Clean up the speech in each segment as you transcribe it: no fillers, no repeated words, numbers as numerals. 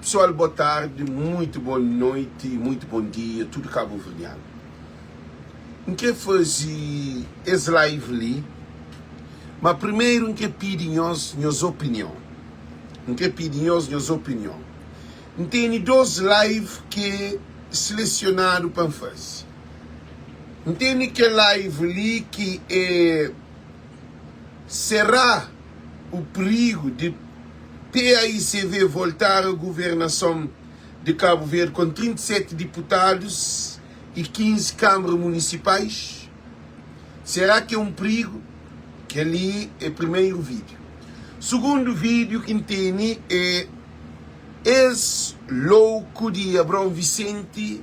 Pessoal boa tarde, muito boa noite e muito bom dia tudo cabo-verdiano. N kre faze es live li, ma primeiro N kre pidi nhos nhos opinion. N kre pidi nhos nhos opinion. N tene dos live ke selesionadu pa N faze. N tene kel live li ki é Será o perigo de PAICV voltar a governação de Cabo Verde com 37 deputados e 15 câmaras municipais? Será que é um perigo? Kel-li é primeiro vídeo. Segundo vídeo ki N tene é es louco de Abrão Vicente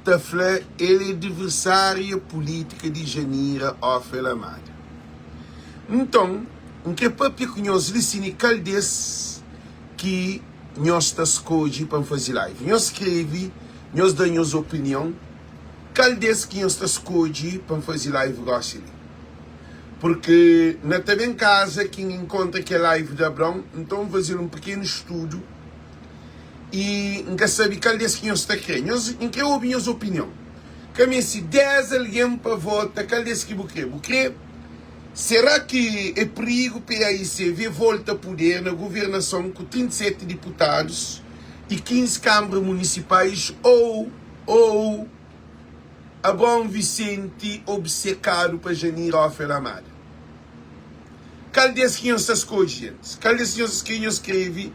ta fla el é diversária pulítika di Janira Ophel Amada. Nton, N kre papia ku nhos li si ni kal des ki nhos ta skodje pa N faze live. Nhos skrebe, nhos da nhos opinion, kal des ki nhos ta skodje pa N faze live gosi li. Purki na ta ben kaza ki N inkontra kel live di Abraon, nton N faze-l un pikenu studu. I N ka sabe kal des ki nhos ta kre. Nhos, N kre obi nhos opinion. Ka meste 10 algen pa vota kal des ki bu kre. Bu kre? Será ki é prigu PAICV volta puder na guvernason ku 37 diputadus i 15 kanbra munisipais ou ou Abraon Vicente obsekadu pa Janira Ophel Amada? Kal des ki nhos ta skodje, gentis? Kal des ki nhos ki nhos skrebe?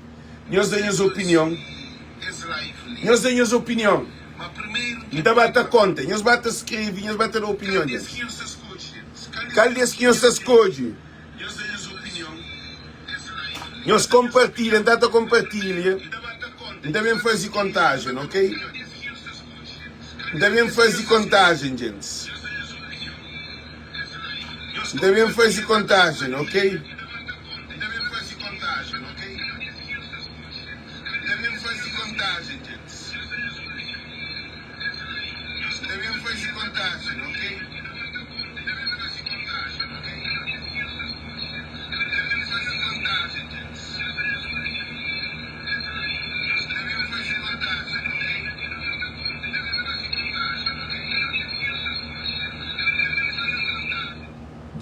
Nhos da nhos opinion. Nhos da nhos opinion. N ta ba ta konta. Nhos ba ta skrebe, nhos ba ta da opinion, gentis. Kal des ki nhos ta skodje? Nhos konpartilha, N ta ta konpartilha. N ta ben faze kontajen, ok? N ta ben faze kontajen, gentis. N ta ben faze kontajen, ok?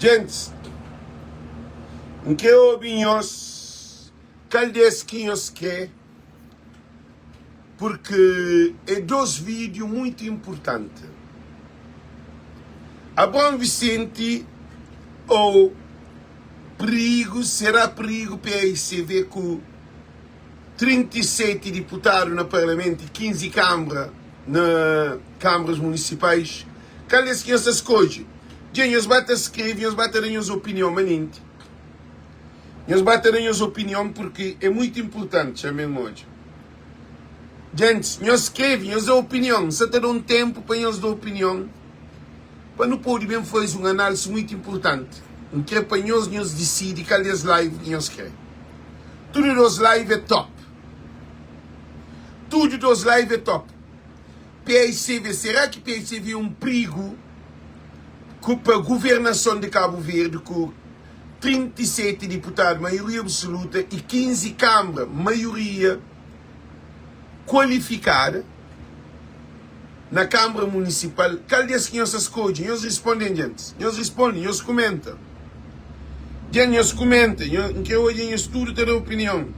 Djentis, N kre obi nhos kal des ki nhos kre, purki é dos vídiu muitu inpurtanti. Abraon Vicente ou Prigu, será prigu PAICV ku 37 diputadu na parlamentu i 15 kanbra na kanbras munisipais, kal es ki nhos ta skodje? Dja nhos ba ta skrebe, nhos ba ta da nhos opinion manenti. Nhos ba ta da nhos opinion purki é muitu inpurtanti. Txame-m odja. Djantis, nhos skrebe, nhos da opinion. N sa ta da un tenpu pa nhos da opinion pa nu pode ben faze un análisi muitu inpurtanti. N kre pa nhos, nhos disidi kal des live ki nhos kre. Tudu dos live é top. Tudu dos live é top. PICV, será ki PICV é um prigu ku pa governason di Cabo Verde ku 37 diputadu maioria absoluta e 15 kambra maioria kualifikada na kambra munisipal? Kal des ki nhos ta skodje? Nhos risponden djantis. Nhos risponde, nhos kumenta. Dja nhos kumenta, nho, N kre odja nhos tudu ta da opinion.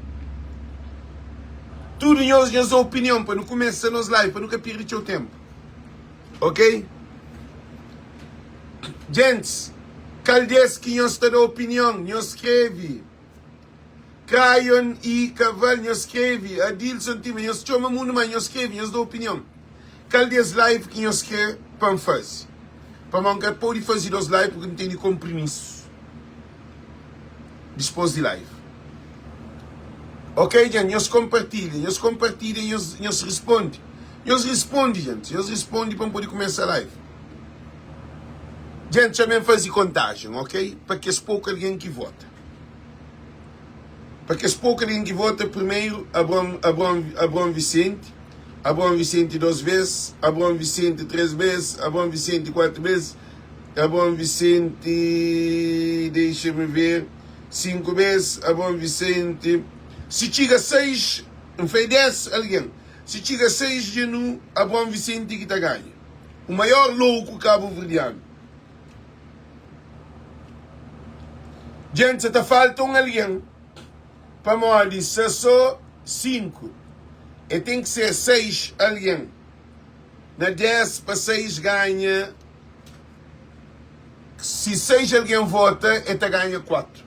Tudu nhos, nhos da opinion pa nu kumesa nos live, pa nu ka pirdi txeu tenpu. Ok? Djentis, kal des ki nhos ta da opinion? Nhos skrebe. Krayon i Kaval, nhos skrebe. Adilson Tima, nhos txoma mundu ma nhos skrebe, nhos da opinion. Kal des live ki nhos kre pa N faze? Pamodi N ka pode faze dos live porque N tene konprimisu dispos di live. Ok djent, nhos konpartilha, nhos konpartilha, nhos nhos risponde. Nhos risponde djent, nhos risponde pa N pode kumesa live. Djent, txa-m faze kontajen, ok? Pa kes poku algen ki vota. Pa kes poku algen ki vota, primeru Abron, Abron, Abron Vicente. Abraon Vicente 2 vez, Abraon Vicente 3 vez, Abraon Vicente 4 vez, Abraon Vicente, deixa-me ver, 5 vez, Abraon Vicente, si txiga 6. N fla é 10 algen. Si txiga 6 dja nu Abraão Vicente ki ta ganha. O maior louku kabuverdianu. Djent sa ta falta un algen pamodi sa so 5 e ten ki ser 6 algen na 10 pa 6 ganha si 6 algen vota e ta ganha 4.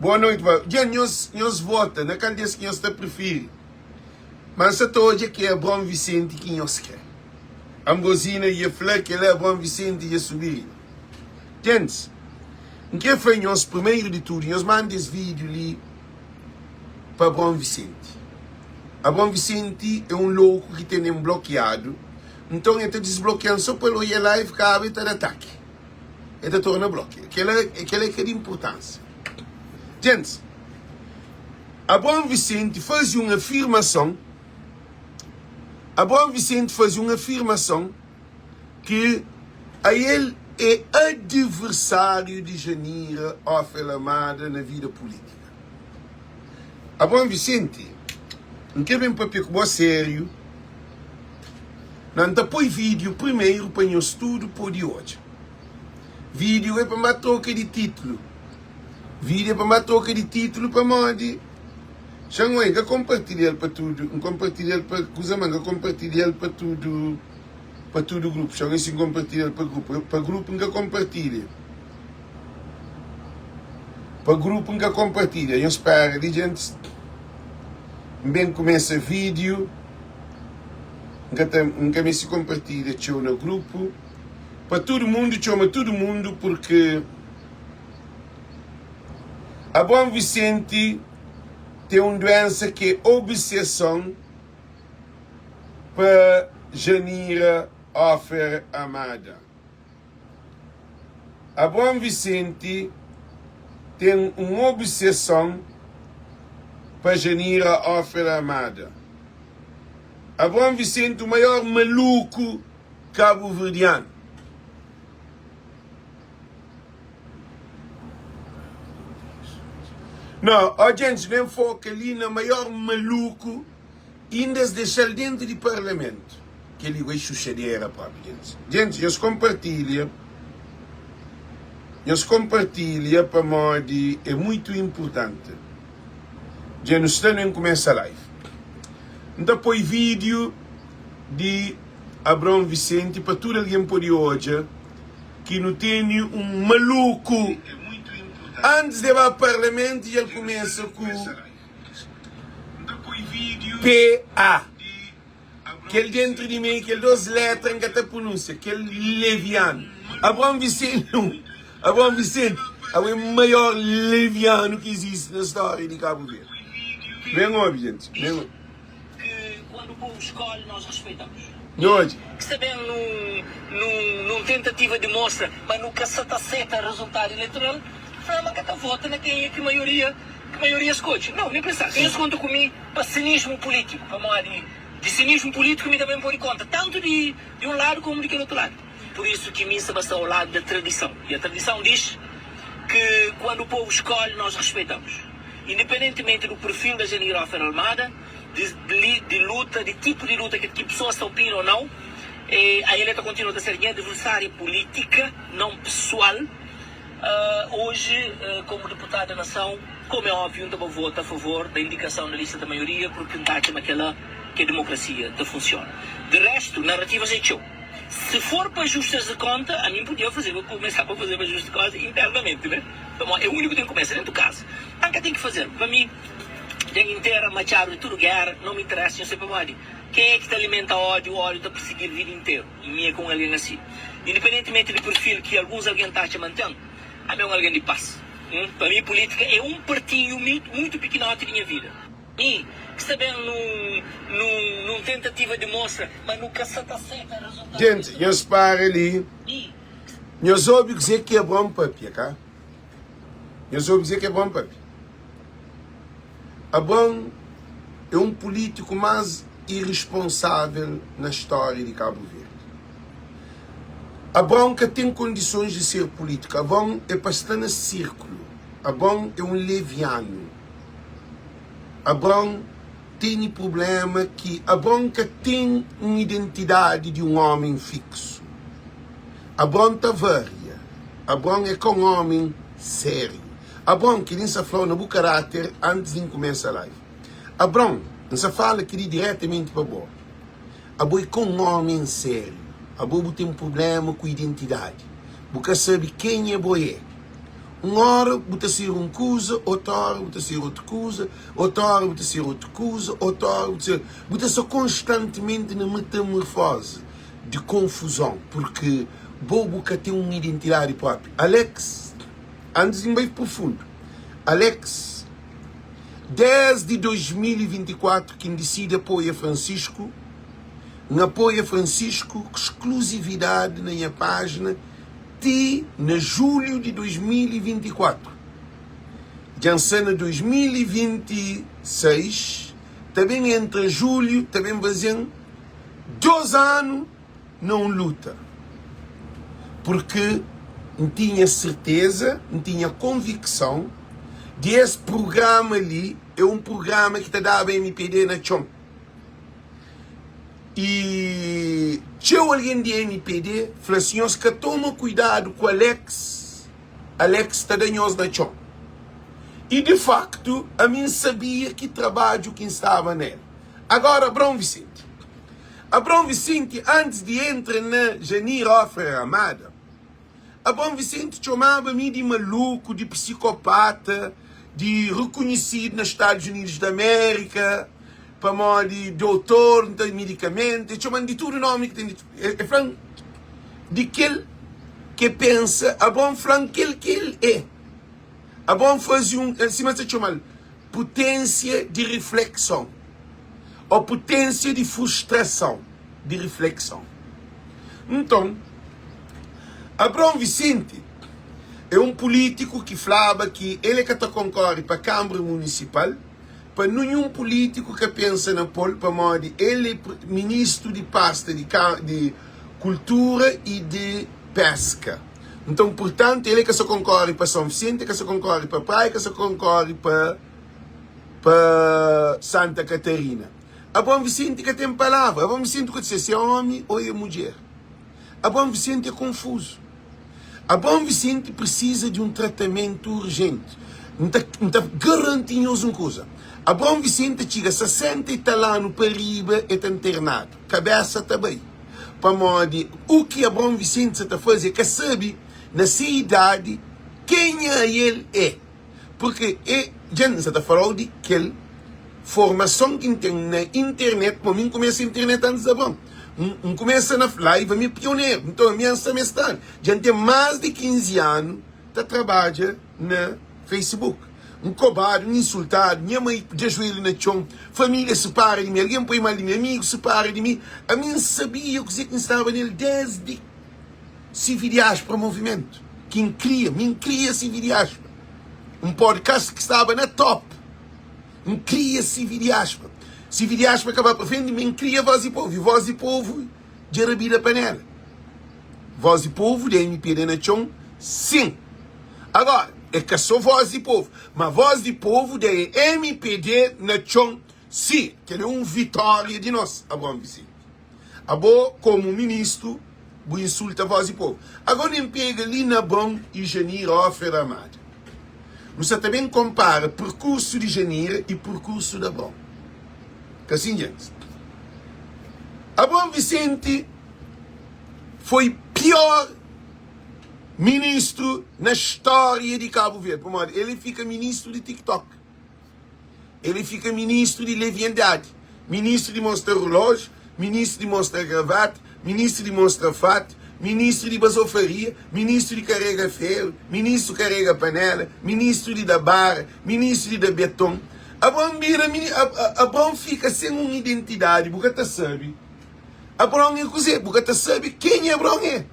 Boa noite pa dja nhos nhos vota na kal des ki nhos ta prifiri ma nsa ta odja ki é Abraão Vicente ki nhos kre Ambrosina dja fla kela Abraão Vicente dja subi riba Gentis N kre fla nhos primeiro di tudo nhos manda es vídeo li pa Abraão Vicente Abraão Vicente é um louco ki tenen blokiadu nton el ta disblokian so pa el oia live kaba el ta da ataki. El ta torna bloke. Kela, kela é ka di inpurtánsia. Gentis, Abraão Vicente faze un afirmason, Abraão Vicente faze un afirmason ki a el é adversáriu di Janira Ophel Amada na vida pulítika. Abraão Vicente, N kre ben papia ku bo sériu. Na N ta poi vídeo primeiro pa nhos tudo pode odja. Vídeo é pa N ba troka di titulu. Vídeo é pa N ba troka di titulu pamodi xa N oi, N ka konpartilha-l pa tudu, N konpartilha-l pa kuza ma N ka konpartilha-l pa tudu pa tudu grupu. Xa N oi si N konpartilha-l pa grupu. Pa grupu N ka konpartilha. Pa grupu N ka konpartilha. Nhos spera li djentis N ben kumesa vídeo. N ka ta, N ka meste konpartilha txeu na grupu pa tudu mundu txoma tudu mundu purki Abraão Vicente ten un duensa ki é obiseson pa Janira Ofer Amada. Abraão Vicente ten un obiseson pa Janira Ofer Amada. Abraão Vicente, o maior maluku kabuverdianu. No, ó djentis, ben foka li na maior maluku. Inda es dexa-l dentu di parlamentu. Kel-li bai xuxadera propi, gentis. Gentis, nhos konpartilha, nhos konpartilha pamodi é muitu inpurtanti. Dja nu sta na kumesa live. N ta poi vídiu di Abraão Vicente pa tudu algen pode odja ki nu tene un maluku. Antis di el ba parlamentu dja el kumesa ku. PA. Kel dentru di mei, kel dos letra N ka ta pronunsia, kel levianu. Abraão Vicente, Abraão Vicente, abo é maior levianu ki izisti na stória di Kabu Verdi. Ben obi, gente, ben obi. Que quando o povo escolhe nós respeitamos. Nho odja. Que sta ben num num num tentativa de mostra ma nu ka sa ta seta resultado eleitoral, fla ma ka ta vota na kenha ki maioria Ki maioria skodje? Nau, nem pensar. Ka nhos konta ku mi pa sinismu pulítiku, pamodi di sinismu pulítiku mi tanbe N pode konta, tantu di di un ladu komu di kel otu ladu. Pur isu ki mi N sta ba sta au ladu da tradisãu. I a tradisãu diz ki kuandu povu skolhe, nós respeitamos. Independentimenti du perfil da Janira Ofer Almada, di di di luta, di tipu di luta ki ki pesoas ta opina ou nau, a el ta kontinua ta ser nha adversária pulítika, nau pesoal. Oji, komu deputadu da nason, komu é óbviu, N ta ba vota a favor da indikason da lista da maioria purki N ta atxa ma kela ki é demokrasia ta funsiona. Di restu, narativas é txeu. Si for pa ajustes di konta, ami N podia fazeba, kumesa pa fazeba ajuste di konta internamenti, né? Pamodi é úniku ki ten kumesa dentu kaza. N ka ten ki fazel. Pa mi, dja N intera Machado di tudu géra, no mi interesa, nho sai pamodi? Kenha ki ta alimenta ódiu, ódiu ta pirsigil vida interu. I mi é ka un algen asi. Indipendentimenti di perfil ki alguns algen ta atxa ma N ten, ami é un algen di pas. Pa mi, pulítika é un partinhu mutu pikinoti di nha vida. Mi, ki sta ben nun, nun, nun tentativa di mostra ma nu ka sa ta seta rezultadu Gente, nhos para li. Nhos obi kuzê ki Abraon pâpia, ka? Nhos obi kuzê ki Abraon pâpia. Abraon é un pulítiku más irisponsável na stória di Kabu Verdi. Abraon ka ten kondisons di ser pulítiku. Abraon é pa sta na sírkulu. Abraon é un levianu. Abraon. tene prubléma ki Abron ka ten un identidadi di un ómi fíksu. Abron ta varia. Abron é ka un ómi sériu. Abron, kel-li N sta fla-u na bu karáter antis di N kumesa live. Abron, N sta fala kel-li diretamenti pa bo. Abo é ka un ómi sériu. Abo bu ten prubléma ku identidadi. Bu ka sabe kenha bo é. Un óra bu ta ser un kuza, otu óra bu ta ser otu kuza, otu óra bu ta ser otu kuza, otu óra bu ta ser. Bu ta sta konstantimenti na metamorfozi di konfuzon, purki bo bu ka ten un identidadi própi. Alex, antis di N bai profundu, Alex, désdi 2024 ki N disidi apoia Francisco, N apoia Francisco ku skluzividadi na nha pájina ti na julhu di 2024. Dja N sta na 2026, ta ben entra julhu, ta ben faze-m 2 anu na un luta. Purki N tinha serteza, N tinha konvikson di es prugrama li é un prugrama ki ta daba mpd na txon. I txeu algen di mpd fla si nhos ka toma kuidadu ku Alex, Alex ta da nhos na txon. I di faktu ami N sabia ki trabadju ki N staba na el. Agora Abraão Vicente. Abraão Vicente antis di entra na Janir Ofre Ramada, Abraão Vicente txomaba mi di maluku, di psikopata, di rekonhisidu na Stadus Unidus di Amérika pamodi doutor, N ta midikamentu, e txoma-m di tudu nomi ki ten di. E fla-m di kel ki e pensa, Abraão fla-m kel ki el é. Abraão faze un, sima es ta txoma-l, puténsia di riflekson ô puténsia di frustrason di riflekson. Nton, Abraão Vicente é un pulítiku ki flaba ki el é ka ta konkore pa Kanbra Munisipal pa ninhun pulítiku ka pensa na pô-l pamodi el é ministru di pasta di Kultura i di Péska. Nton, purtantu, el é ka sa konkore pa São Vicente, el ka sa konkore pa Praia, el ka sa konkore pa pa Santa Catarina. Abraão Vicente ka ten palavra. Abraão Vicente ka ta se se é omi ou é mudjer. Abraão Vicente é konfuzu. Abraão Vicente precisa di un tratamentu urgenti. N ta, N ta garanti nhos un kuza. Abraão Vicente ta txiga 60 i tal anu pa riba e ta nternadu. Kabesa ta bai. Pamodi u ki Abraão Vicente sa ta faze e ka sabe na se idadi kenha el é. Purki e dja N sa ta fala-u di kel formason ki N ten na internet, pamodi mi N kumesa internet antis di Abraão. N kumesa na live, ami é pioneru, nton ami N sta mestradu. Dja N ten más di 15 anu ta trabadja na Facebook. N kobadu, N insultadu, nha mai da juelhu na txon, família sipara di mi, algen poi mal di mi, amigus sipara di mi. Ami N sabia kuzê ki N staba nel désdi Sividiaspra Movimentu ki N kria, mi N kria Sividiaspra, un podcast ki staba na top. N kria Sividiaspra. Sividiaspra ka ba pa frenti, mi N kria Voz di Povu. I Voz di Povu dja rabida panela. Voz di Povu di MPD na txon, sin. Agora, é ka so Voz di Povu, ma Voz di Povu da MPD na txon, si. Kel é un vitória di nos, Abraão Vicente. Abo komu ministru bu insulta voz di povu. Ago nem pega li na Abrão i Janira ó Fer Amada. Nu sa ta ben konpara perkursu di Janira i perkursu di Abrão. Ka sin djentis? Abrão Vicente foi pior ministru na stória di Kabu Verdi pamodi el fika ministru di TikTok. Ele fika ministru di leviandadi, ministru di mostra rulójiu, ministru di mostra gravata, ministru di mostra fatu, ministru di bazofaria, ministru di karega feru, ministru karega panela, ministru di da bara, ministru di da beton. Abraon bira Abraon fika sen un identidadi, bu ka ta sabe Abraon é kuzê, bu ka ta sabe kenha Abraon é.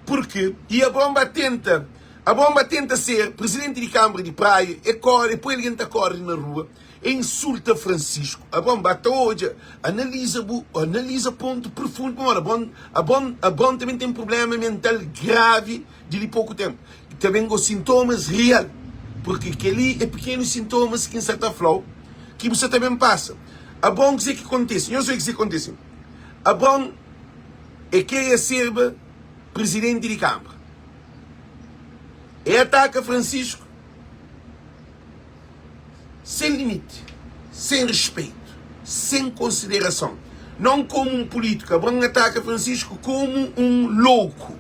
Purki i Abraon ba tenta Abraon ba tenta ser prizidenti di Kanbra di Praia, e kore, e poi algen ta kore na rua, e insulta Francisco. Abraon ba ta odja, analiza bu, analiza pontu profundu, pamodi Abraon, Abraon, Abraon tanbe ten prublema mental gravi di li poku tenpu. Ta ben ku sintomas real, purki keli e pikenu sintomas ki N sa ta fla-u ki bu sa ta ben pasa. Abraon kuzê ki kontise? Nhos odja kuzê ki kontise. Abraon e kria serba prizidenti di kanbra. E ataka Francisco sen limiti, sen respeito, sen konsiderason. Non komu un pulítiku, Abraon ataka Francisco komu un louku.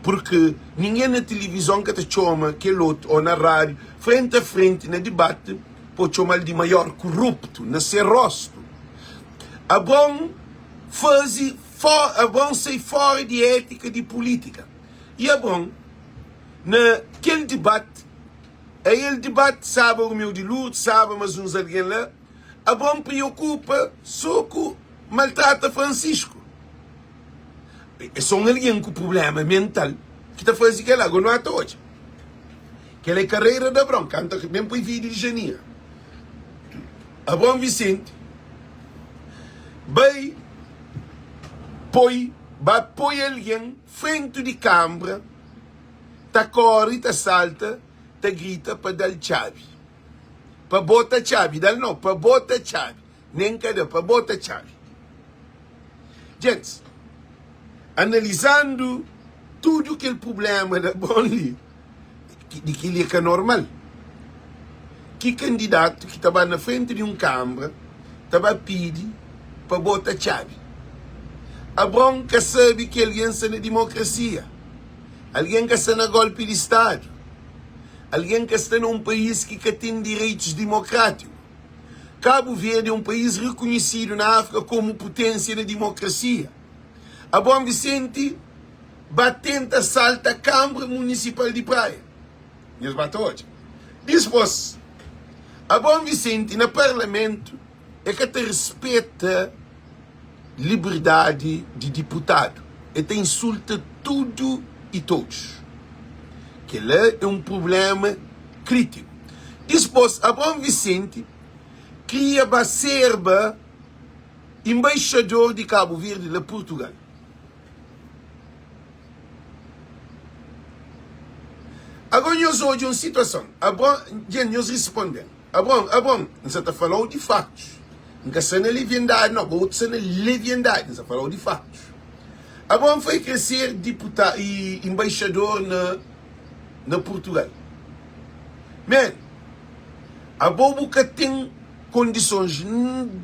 Purki ningen na tilivizon ka ta txoma kel otu, o na rádiu, frenti a frenti na dibati, pa txoma-l di maior kuruptu na se rostu. Abraon faze, Abraon sai fora di étika di pulítika. I Abraon, na kel dibati, a el dibati saba Romeu di Lourdes, saba mas uns algen la, Abraon priokupa so ku maltrata Francisco. É so un algen ku prubléma mental ki ta faze kel-la. Agora nu ata odja. Kel-la é karreira di Abraon. Kantu el ben poi vídiu di Janira, Abraon Visenti bai poi ba poi algen frentu di kanbra ta kóre, ta salta, ta grita pa da-l txabi. Pa bota txabi. Da-l nau, pa bota txabi. Nen ka da pa bota txabi. Djentis, analizandu tudu kel prubléma da bon li, di kel-li é ka normal. Ki kandidatu ki ta ba na frenti di un kanbra ta ba pidi pa bota txabi? Abraon ka sabe ki algen sta na dimokrasia, algen ka sta na golpi di stadu, algen ka sta na un país ki ka ten direitus dimokrátiku. Kabu Verdi é un país rekonhesidu na Áfrika komu puténsia na dimokrasia. Abraão Vicente ba tenta salta Kanbra Munisipal di Praia. Nhos ba ta odja. Dispôs, Abraão Vicente na Parlamentu e ka ta rispeta liberdadi di diputadu. E ta insulta tudu i todos. Kel-la é un prubléma krítiku. Dispôs, Abraão Vicente kria ba serba enbaixador di Kabu Verdi la Purtugal. Agora nhos odja un situason. Abraão, djen, nhos risponde-m. Abraão, Abraão, N sa ta fala-u di fatus. N ka sta na leviandadi, nau, bo ta sta na leviandadi. N sa fala-u di fatus. Abraão foi kre ser diputa i embaixador na na Purtugal. Man, abo bu ka ten kondisons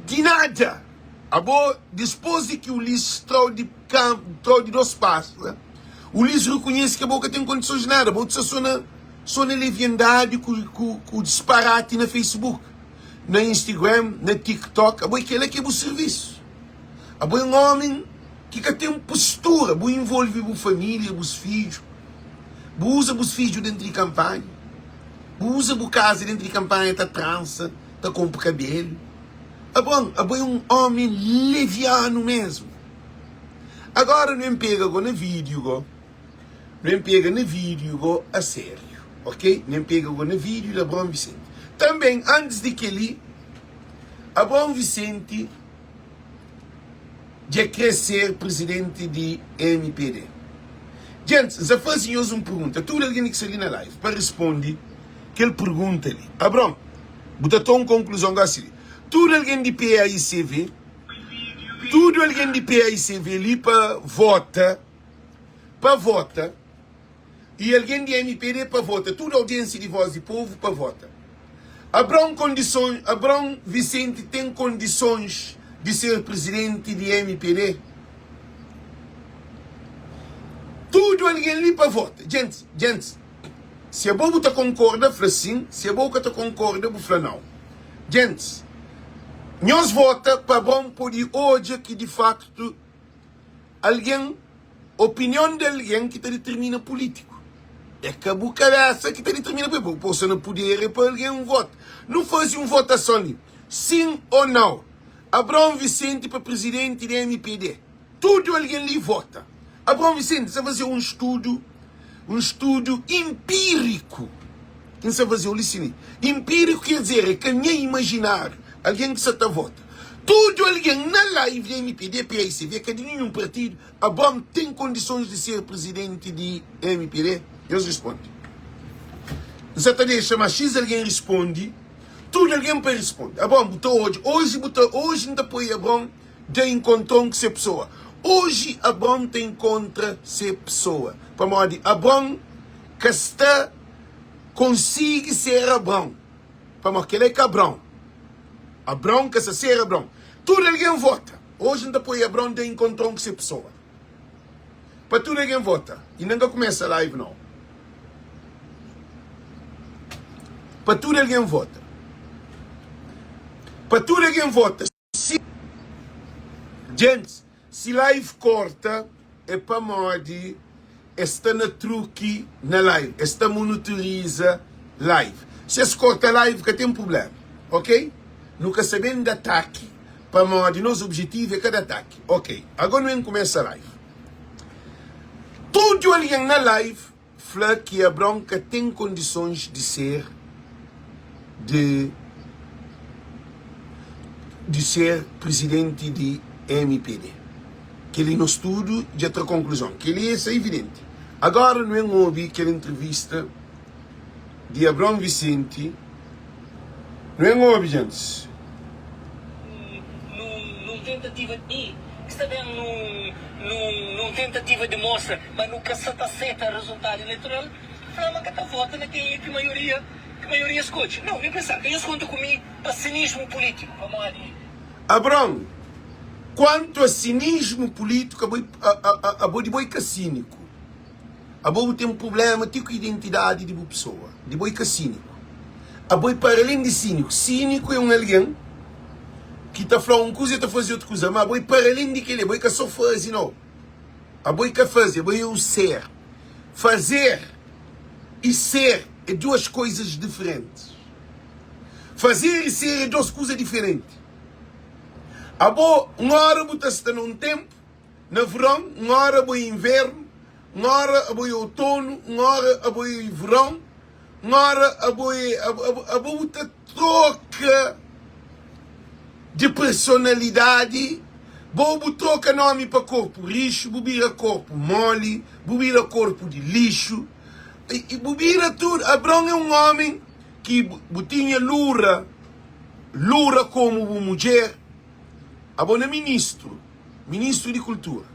di nada. Abo, dispôs di ki Ulisses tra-u di tra-u di dos pasta, Ulisses rekonhese ki abo ka ten kondisons di nada. Bo ta sta so na so na leviandadi ku ku ku disparati na Facebook, na Instagram, na TikTok. Abo é kela ki é bu sirvisu. Abo é un ómi ki ka ten postura. Bu involve bu família, bus fidju. Bu uza bus fidju dentru di kanpanha. Bu uza bu kaza dentru di kanpanha ta transa, ta konpo kabelu. Abo, abo é un ómi levianu mésmu. Agora nu ben pega go na vídiu go. Nu ben pega na vídiu go a sériu, ok? Nu ben pega go na vídiu di Abraão Vicente. Tanben, antis di kel-li, Abraão Vicente dja krê ser prizidenti di mpd. Djentis, N sa faze nhos un pergunta, tudu algen ki sta li na live, pa responde kel pergunta li. Abron, bu ta toma un konkluzon gosi li. Tudu algen di PAICV, tudu algen di PAICV li pa vota, pa vota, i algen di mpd pa vota, tudu audiensia di Voz di Povu pa vota. Abraon kondison, Abraon Vicente ten kondisons di ser prizidenti di mpd? Tudu algen li pa vota. Djentis, djentis, si abo bu ta konkorda, fla sin, si abo bu ka ta konkorda, bu fla nau. Djentis, nhos vota pa Abraon pode odja ki di faktu Algen, opinion di algen ki ta ditirmina pulítiku. É ka bu kabésa ki ta ditirmina pulítiku. Bu posa na puder é pa algen vota. Nu faze un votason li, sin ô nau, Abraão Vicente pa prizidenti di mpd. Tudu algen li vota. Abraão Vicente sa faze un studu, un studu inpíriku ki N sa faze-u li sin. Inpíriku ker dizer é ka nha imajináriu, algen ki sa ta vota. Tudu algen na live di mpd, PICV, ka di ninhun partidu, Abram ten kondisons di ser prizidenti di mpd? Nhos risponde. N sa ta dexa ma X algen risponde. Tudu algen pa risponde. Abron, bu ta odja, oji bu ta, oji N ta poi Abron da inkontron ku se pesoa. Oji Abron ta inkontra se pesoa, pamodi Abron ka sta konsigi ser Abron, pamodi kel-la é ka Abron. Abron ka sta ser Abron. Tudu algen vota. Oji N ta poi Abron da inkontron ku se pesoa. Pa tudu algen vota. Inda N ka kumesa live nau. Pa tudu algen vota. Pa tudu algen vota. Si Djentis, si live korta é pamodi es sta na truki na live, es sta monotoriza live. Si es korta live ka ten prublema, ok? Nu ka sta ben da ataki pamodi nos objetivu é ka da ataki, ok? Ago nu ben kumesa live. Tudu algen na live fla ki Abraon ka ten kondisons di ser di di ser prizidenti di mpd. Kel-li nos tudu dja tra konkluzon. Kel-li é sa ividenti. Agora nu ben obi kel entrevista di Abraon Vicente. Nu ben obi, djentis. Num tentativa di ki sta ben num tentativa di mostra ma nu ka sa ta seta rezultadu eleitoral, fla ma ka ta vota na kenha ki maioria ki maioria skodje. Nau, nem pensar. Ka nhos konta ku mi pa sinismu pulitiku, pamodi. Abraon, kuantu a sinismu pulitiku, abo abo di bo i ka siniku. Abo bu ten prublema ti ku identidadi di bu pesoa. Di bo i ka siniku. Abo i para alen di siniku. Siniku e un algen ki ta fla un kuza i ta faze otu kuza. Ma abo i para alen di keli. Abo i ka so faze nau. Abo i ka faze, abo i un ser. Fazer i ser e duas koizas diferentes. Fazer i ser e dos kuza diferenti. Abo, un ora bu ta sta na un tenpu, na veron, un ora abo é invernu, un ora abo é outonu, un ora abo é veron, un ora abo é. Abo bu ta troka di personalidadi, bo bu troka nomi pa korpu rixu, bu bira korpu moli, bu bira korpu di lixu, i bu bira tudu. Abraon é un omi ki bu tinha lura, lura komu bu mudjer. Abo na ministru, ministru di kultura.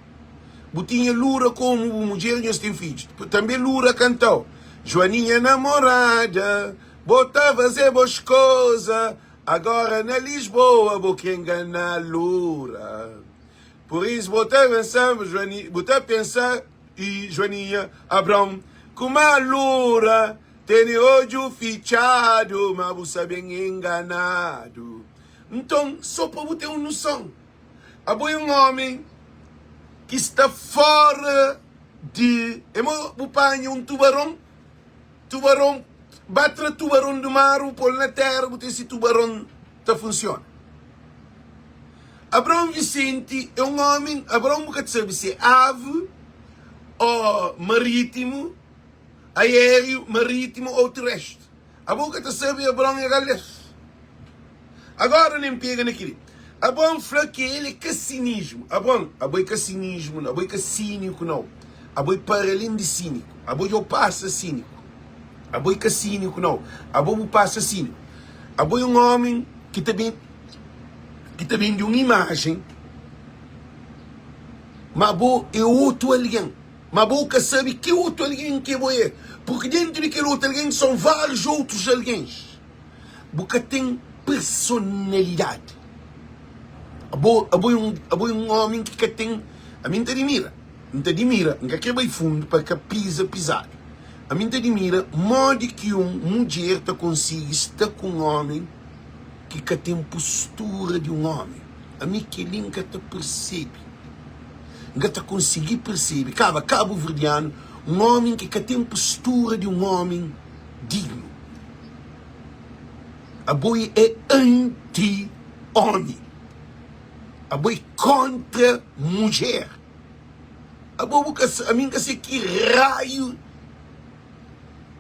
Bu tinha Lura komu bu mudjer, nhos ten fidju. Tanbe Lura kantau, Joaninha namorada, bo ta faze bos koza, agora na Lisboa bo kre ngana Lura. Pur is bo ta pensa, bu ta pensa i Joaninha Abraon, kuma Lura tene odju fitxadu, ma bu sa ben enganadu. Nton, sô pa bu ten un noson, abo é un ómi ki sta fóra di. É mo bu panha un tubaron, tubaron, ba tra tubaron di mar, bu pô-l na téra, bu ten si tubaron ta funsiona. Abraon Visenti é un ómi, Abraon bu ka ta sabe si é avi ô marítimu, aériu, marítimu ô terestri. Abo ka ta sabe Abraon é galês. Agora nem pega na kili. Abraon fla ki el é ka sinismu. Abraon, abo é ka sinismu nau, abo é ka síniku nau. Abo é para além di síniku. Abo dja bu pasa síniku. Abo é ka síniku nau. Abo bu pasa síniku. Abo é un ómi ki ta ben ki ta bende un imajen, ma abo é otu algen. Ma bo ka sabe ki otu algen ki bo é, purki dentu di kel otu algen son várius otus algens. Bu ka ten personalidadi. Abo, abo é un, abo é un ómi ki ka ten. Ami N ta dimira, N ta dimira, N ka kre bai fundu pa ka piza pizadu. Ami N ta dimira modi ki un mudjer ta konsigi sta ku un ómi ki ka ten postura di un ómi. Ami kel-li N ka ta persebe. N ka ta konsigi persebe kaba kabuverdianu un omi ki ka ten postura di un omi dignu. Abo é anti omi. Abo é kontra mudjer. Abo bu ka ami N ka se ki raiu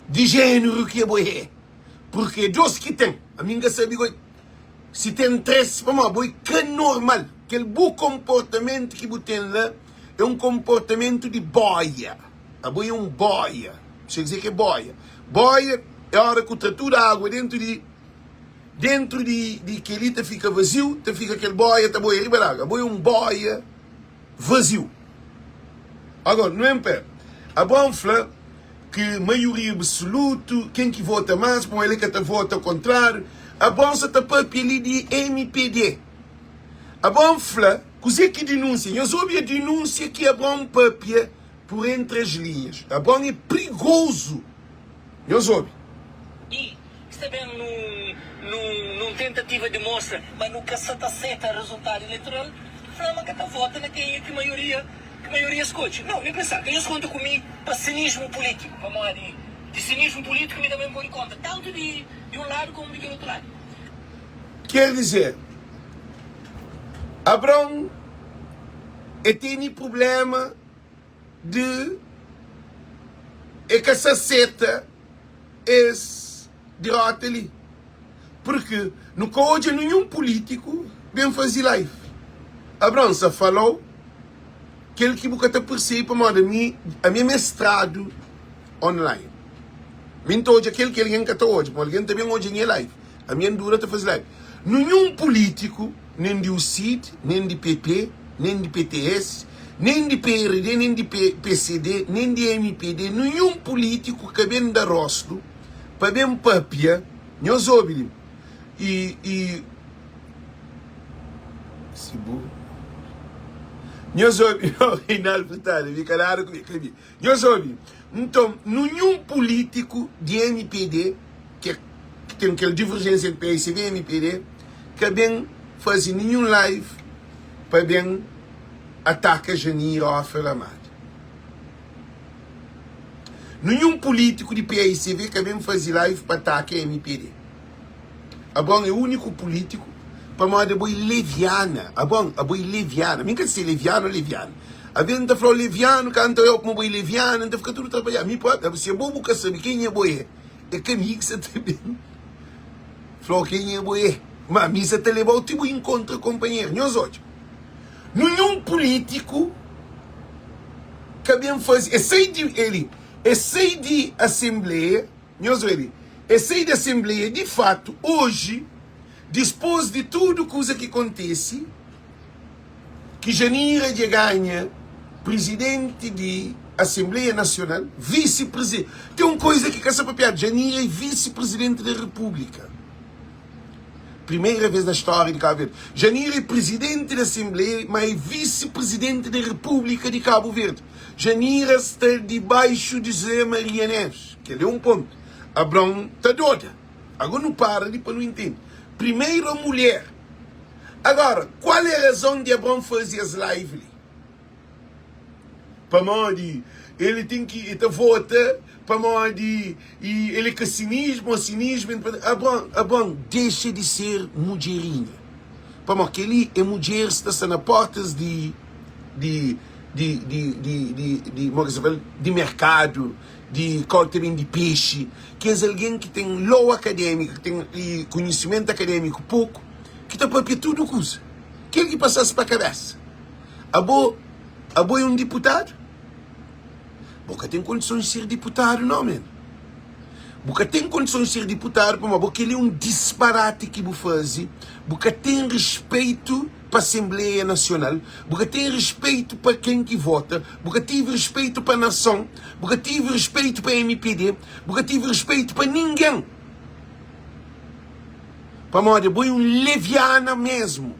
di jeneru ki abo é. Purki é dos ki ten. Ami N ka sabe goi. Si ten 3 pamodi bo é ka normal. Kel bu konportamentu ki bu ten la é un konportamentu di boia. Abo é un boia. Bu sabe kuzê ki é boia? Boia é ora ku tra tudu agua dentu di. Dentru di di kel-li ta fika vaziu, ta fika kel boia ta boia riba d'agu. Abo é un boia vaziu. Agora, nu en pé. Abraon fla ki maioria absolutu, ken ki vota más, pamodi el ka ta vota kontráriu. Abraon sa ta papia li di MPD. Abraon fla, kuzê ki dinúnsia? Nhos obi a dinúnsia ki Abraon papia por entre as linhas. Abraon é prigozu. Nhos obi. I sta ben num num num tentativa di mostra ma nu ka sa ta seta rezultadu eleitoral, fla ma ka ta vota na kenha ki maioria ki maioria skodje. Nau, nem pensa. Ka nhos konta ku mi pa sinismu pulitiku, pamodi di sinismu pulitiku mi tanbe N pode konta tantu di di un ladu komu di kel otu ladu. Ker dizer, Abraon e tene prubléma di e ka sa seta es dirota li. Purki nu ka odja ninhun pulitiku ben fazi live. Abraon sa falau kel ki bu ka ta persebi pamodi ami ami é mestradu online. Mi N ta odja kel ki algen ka ta odja, pamodi algen ta ben odja nha live. Ami N dura ta fazi live. Ninhun pulitiku nen di UCID, nen di PP, nen di PTS, nen di PRD, nen di pcd, nen di mpd, ninhun pulitiku ka ben da rostu pa ben papia, nhos obi li, i, i, si bu, nhos obi, Reinaldo Furtado, mi ka nada ku mi, ka mi. Nhos obi, nton, ninhun pulítiku di mpd, ki ten kel diverjénsia entri PSB i mpd, ka ben faze ninhun live pa ben ataka Janira Ofer Amado. Ninhun pulítiku di PSB ka ben faze live pa ataka mpd. Abron é úniku pulítiku pamodi abo é leviana. Abron, abo é leviana. Mi N ka ta se levianu ô leviana. Alvês N ta fla-u levianu, kantu N ta oiá-u kuma bo é leviana, N ta fika tudu trapalhadu. Mi própi, si abo bu ka sabe kenha bo é, é ka mi ki sa ta ben fla-u kenha bo é. Má mi sa ta leba-u ti bu inkontra konpanheru. Nhos odja, ninhun pulítiku ka ben faze. Es sai di, el, es sai di asenbleia. Nhos obi, es sai di asenbleia di fatu oji, dispôs di tudu kuza ki kontise, ki Janira dja ganha prizidenti di Asenbleia Nasional, visi-prizidenti. Ten un koiza ki ka sta papiadu, Janira é visi-prizidenti di Repúblika. Primeira vez na stória di Kabu Verdi. Janira é prizidenti di Asenbleia, ma é visi-prizidenti di Repúblika di Kabu Verdi. Janira sta dibaixu di José Maria Neves. Kel é un pontu. Abraon ta doda. Agora nu para li pa nu intende. Primeira mulher. Agora, qual é razon di Abraon faze es live li? Pamodi ele ten ki, el ta vota pamodi el é ka sinismu ô sinismu. Abraon, Abraon dexa di ser mudjerinha. Pamodi kel-li é mudjeris ta sta na portas di di di di di di di mo ki sa fla di merkadu, di kau ta bende pexi, kes algen ki ten lou akadémiku, ki ten konhisimentu akadémiku poku, ki ta papia tudu kuza. Kel ki pasa-s pa kabésa. Abo, abo é un diputadu? Bo ka ten kondisons di ser diputadu nau, men. Bu ka ten kondisons di ser diputadu pamodi bo kel-li é un disparati ki bu faze. Bu ka ten rispeitu pa Asenbleia Nasional, bu ka ten rispeitu pa ken ki vota, bu ka tive rispeitu pa nason, bu ka tive rispeitu pa mpd, bu ka tive rispeitu pa ningen. Pamodi abo é un leviana mesmu.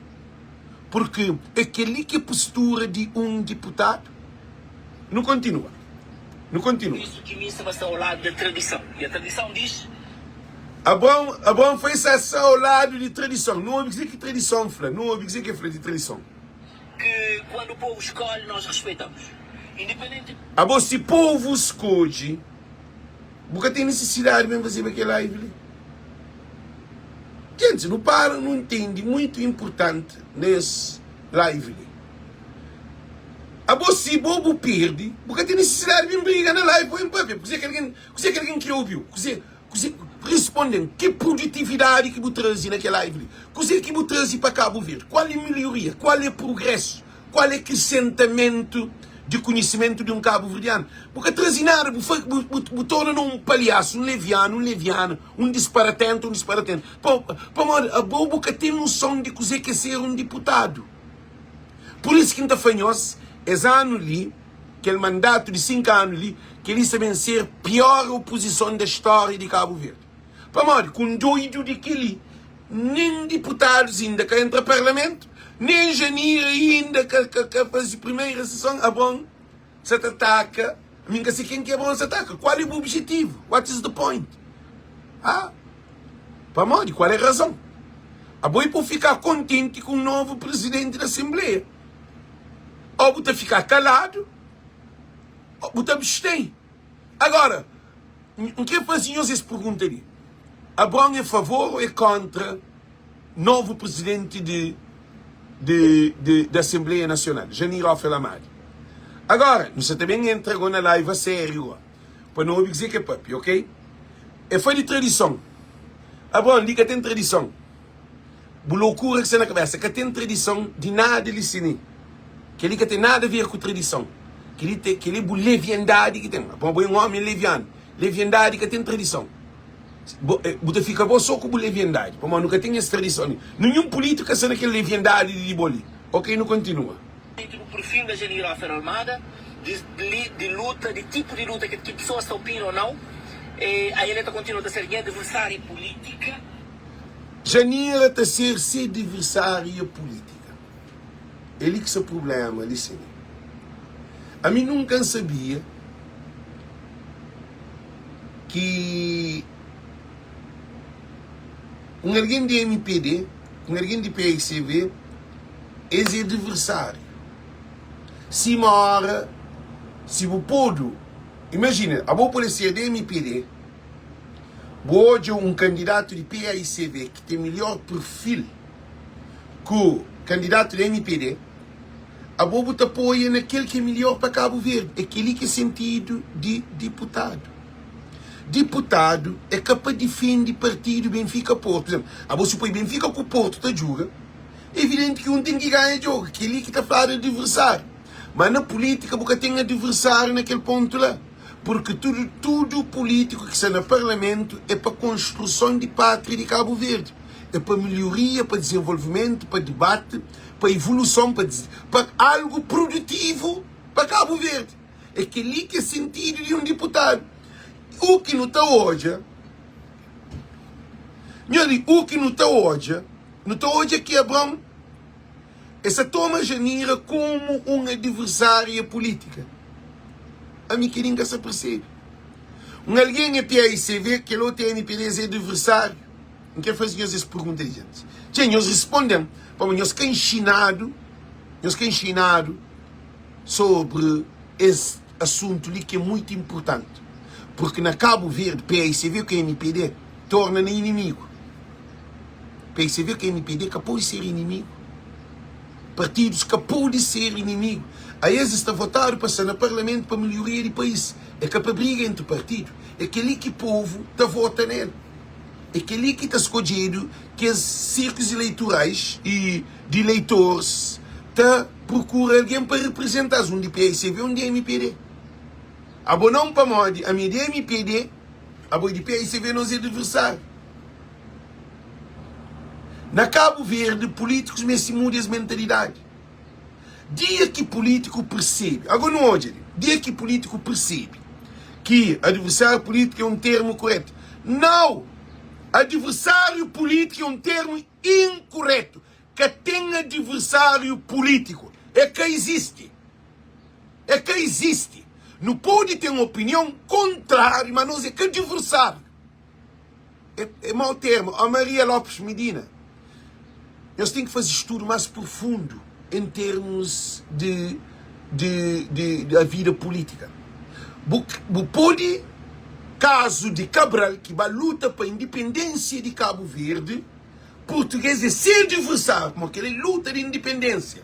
Purki é kel-li ki é postura di un diputadu? Nu kontinua. Nu kontinua. Visto que missa vai estar ao lado da tradição. E a tradição diz. Abraão, Abraão foi sa sa ao lado di tradison. Nu obi kuzê ki tradison fla. Nu obi kuzê ki el fla di tradison. Que quando o povo escolhe, nós respeitamos. Independente. Abo si povu skodje. Bu ka ten nisisidadi ben fazeba kel live li. Gentis, nu para nu ntende muito importanti nes live li. Abo si bo bu perde, bu ka ten nisisidadi ben briga na live pa ben papia. Kuzê ki algen, kuzê ki algen kre obiu? Kuzê, kuzê, risponden, ki produtividadi ki bu traze na kel live li? Kuzê ki bu traze pa Kabu Verdi? Kual é melhoria? Kual é progresu? Kual é krisentamentu? di konhisimentu di un kabuverdianu. Bu ka traze nada, bu fa, bu, bu, bu torna na un palhasu, un levianu, un leviana, un disparatentu, un disparatentu. Pa, pamodi abo bu ka ten noson di kuzê ki é ser un diputadu. Pur isu ki N ta fla nhos, es anu li, kel mandatu di 5 anu li, kel-li sta ben ser pior opozison da stória di Kabu Verdi. Pamodi ku un doidu di kel-li, nen diputadus inda ka entra parlamentu, nen Janira inda ka, ka, ka faze primeira sison, abon sa ta ataka, mi N ka se ken ki abon sa ataka. Kual é bu objetivu? What is the point? Ah? Pamodi? Kual é razon? Abo é pa bu fika kontenti ku un novu prizidenti di asenbleia, ô bu ta fika kaladu, ô bu ta abstei. Agora, N krê faze nhos es pergunta li, Abraon é favor ô é kóntra novu prizidenti di di di di Asenbleia Nasional, Janir Ophel Amadi? Agora, nu sa ta ben entra go na live a sériu go, pa nu obi kuzê ki é papia, ok? É fla di tradison. Abraon, li ka ten tradison. Bu lokura ki sta na kabesa. Ka ten tradison di nada li si. Kel-li ka ten nada a ver ku tradison. Kel-li te, kel-li é bu leviandadi ki ten. Abraon, bo é un ómi levianu. Leviandadi ka ten tradison. Bo, eh, bu ta fika bo so ku bu leviandadi. Pamodi nu ka ten es tradison li. Ninhun pulítiku ka sta na kel leviandadi di bo li. Ok, nu kontinua. Tipo perfil da Janira Ofer Almada, di, di, di luta, di tipo di luta ki, ki pessoas ta opina ou não, eh, a ele ta continua ta ser nha adversária política. Janira ta ser se adversária política. É li ki sta problema li sim. Ami nunca N sabia ki un algen di mpd, un algen di PICV, Es é adversário. Sima ora si bu podu, imajina abo pode ser di mpd, bu odja un kandidatu di paicv ki ten melhor perfil ku kandidatu di mpd, abo bu ta apoia na kel ki é melhor pa Kabu Verdi. É keli ki é sentidu di diputadu. Diputadu é ka pa difende partidu Benfika Porto. Por exemplo, abo si poi Benfika ku Porto ta djuga, Evidenti ki un ten ki ganha djogu, kel-li ki ta fladu adiversáriu. Má na pulítika bu ka ten adiversáriu na kel pontu la, purki tudu tudu pulítiku ki sta na parlamentu é pa konstruson di pátria di Kabu Verdi, é pa melhoria, pa dizenvolvimentu, pa dibati, pa evoluson, pa pa algu produtivu pa Kabu Verdi. É kel-li ki é sentidu di un diputadu. U ki nu ta odja, nho di, u ki nu ta odja. Nu ta odja ki Abraon e sa toma Janira komu un adiversária pulítika. Ami kel-li N ka sa persebe. Un algen é PAICV, kel otu é MPD, es é adiversáriu? N kre faze nhos es pergunta li, gentis. Txê, nhos responde-m, pamodi nhos ka inxinadu, nhos ka inxinadu sobri es asuntu li ki é muitu inpurtanti. Purki na Kabu Verdi, PAICV ku MPD torna na inimigu. PCV ku mpd ka pode ser inimigu. Partidus ka pode ser inimigu. A es sta votadu pa sta na parlamentu pa melhoria di país. É ka pa briga entri partidu. É kel-li ki povu ta vota nel. É kel-li ki ta skodjedu kes sirkus eleitorais i di eleitores ta prokura algen pa reprezenta-s, un di PICV, un di mpd. Abo nãu pamodi ami é di mpd, abo é di PICV, nos é adversáriu. Na Kabu Verdi pulítikus meste muda es mentalidadi. Dia ki pulítiku persebe, ago nu odja li, dia ki pulítiku persebe ki adversáriu pulítiku é un termu kuretu. Nau! Adversáriu pulítiku é un termu inkuretu. Ka ten adversáriu pulítiku. E ka izisti. E ka izisti. Nu pode ten opinion kontráriu, ma nos é ka adversáriu. É, é mau termo. Ó Maria Lopes Medina, nhos ten ki faze estudo mais profundo em termos de, de, de, de a vida política. Bu, bu pode, caso de Cabral, que ba luta pa independência de Cabo Verde, português é se adversário, como aquele luta de independência.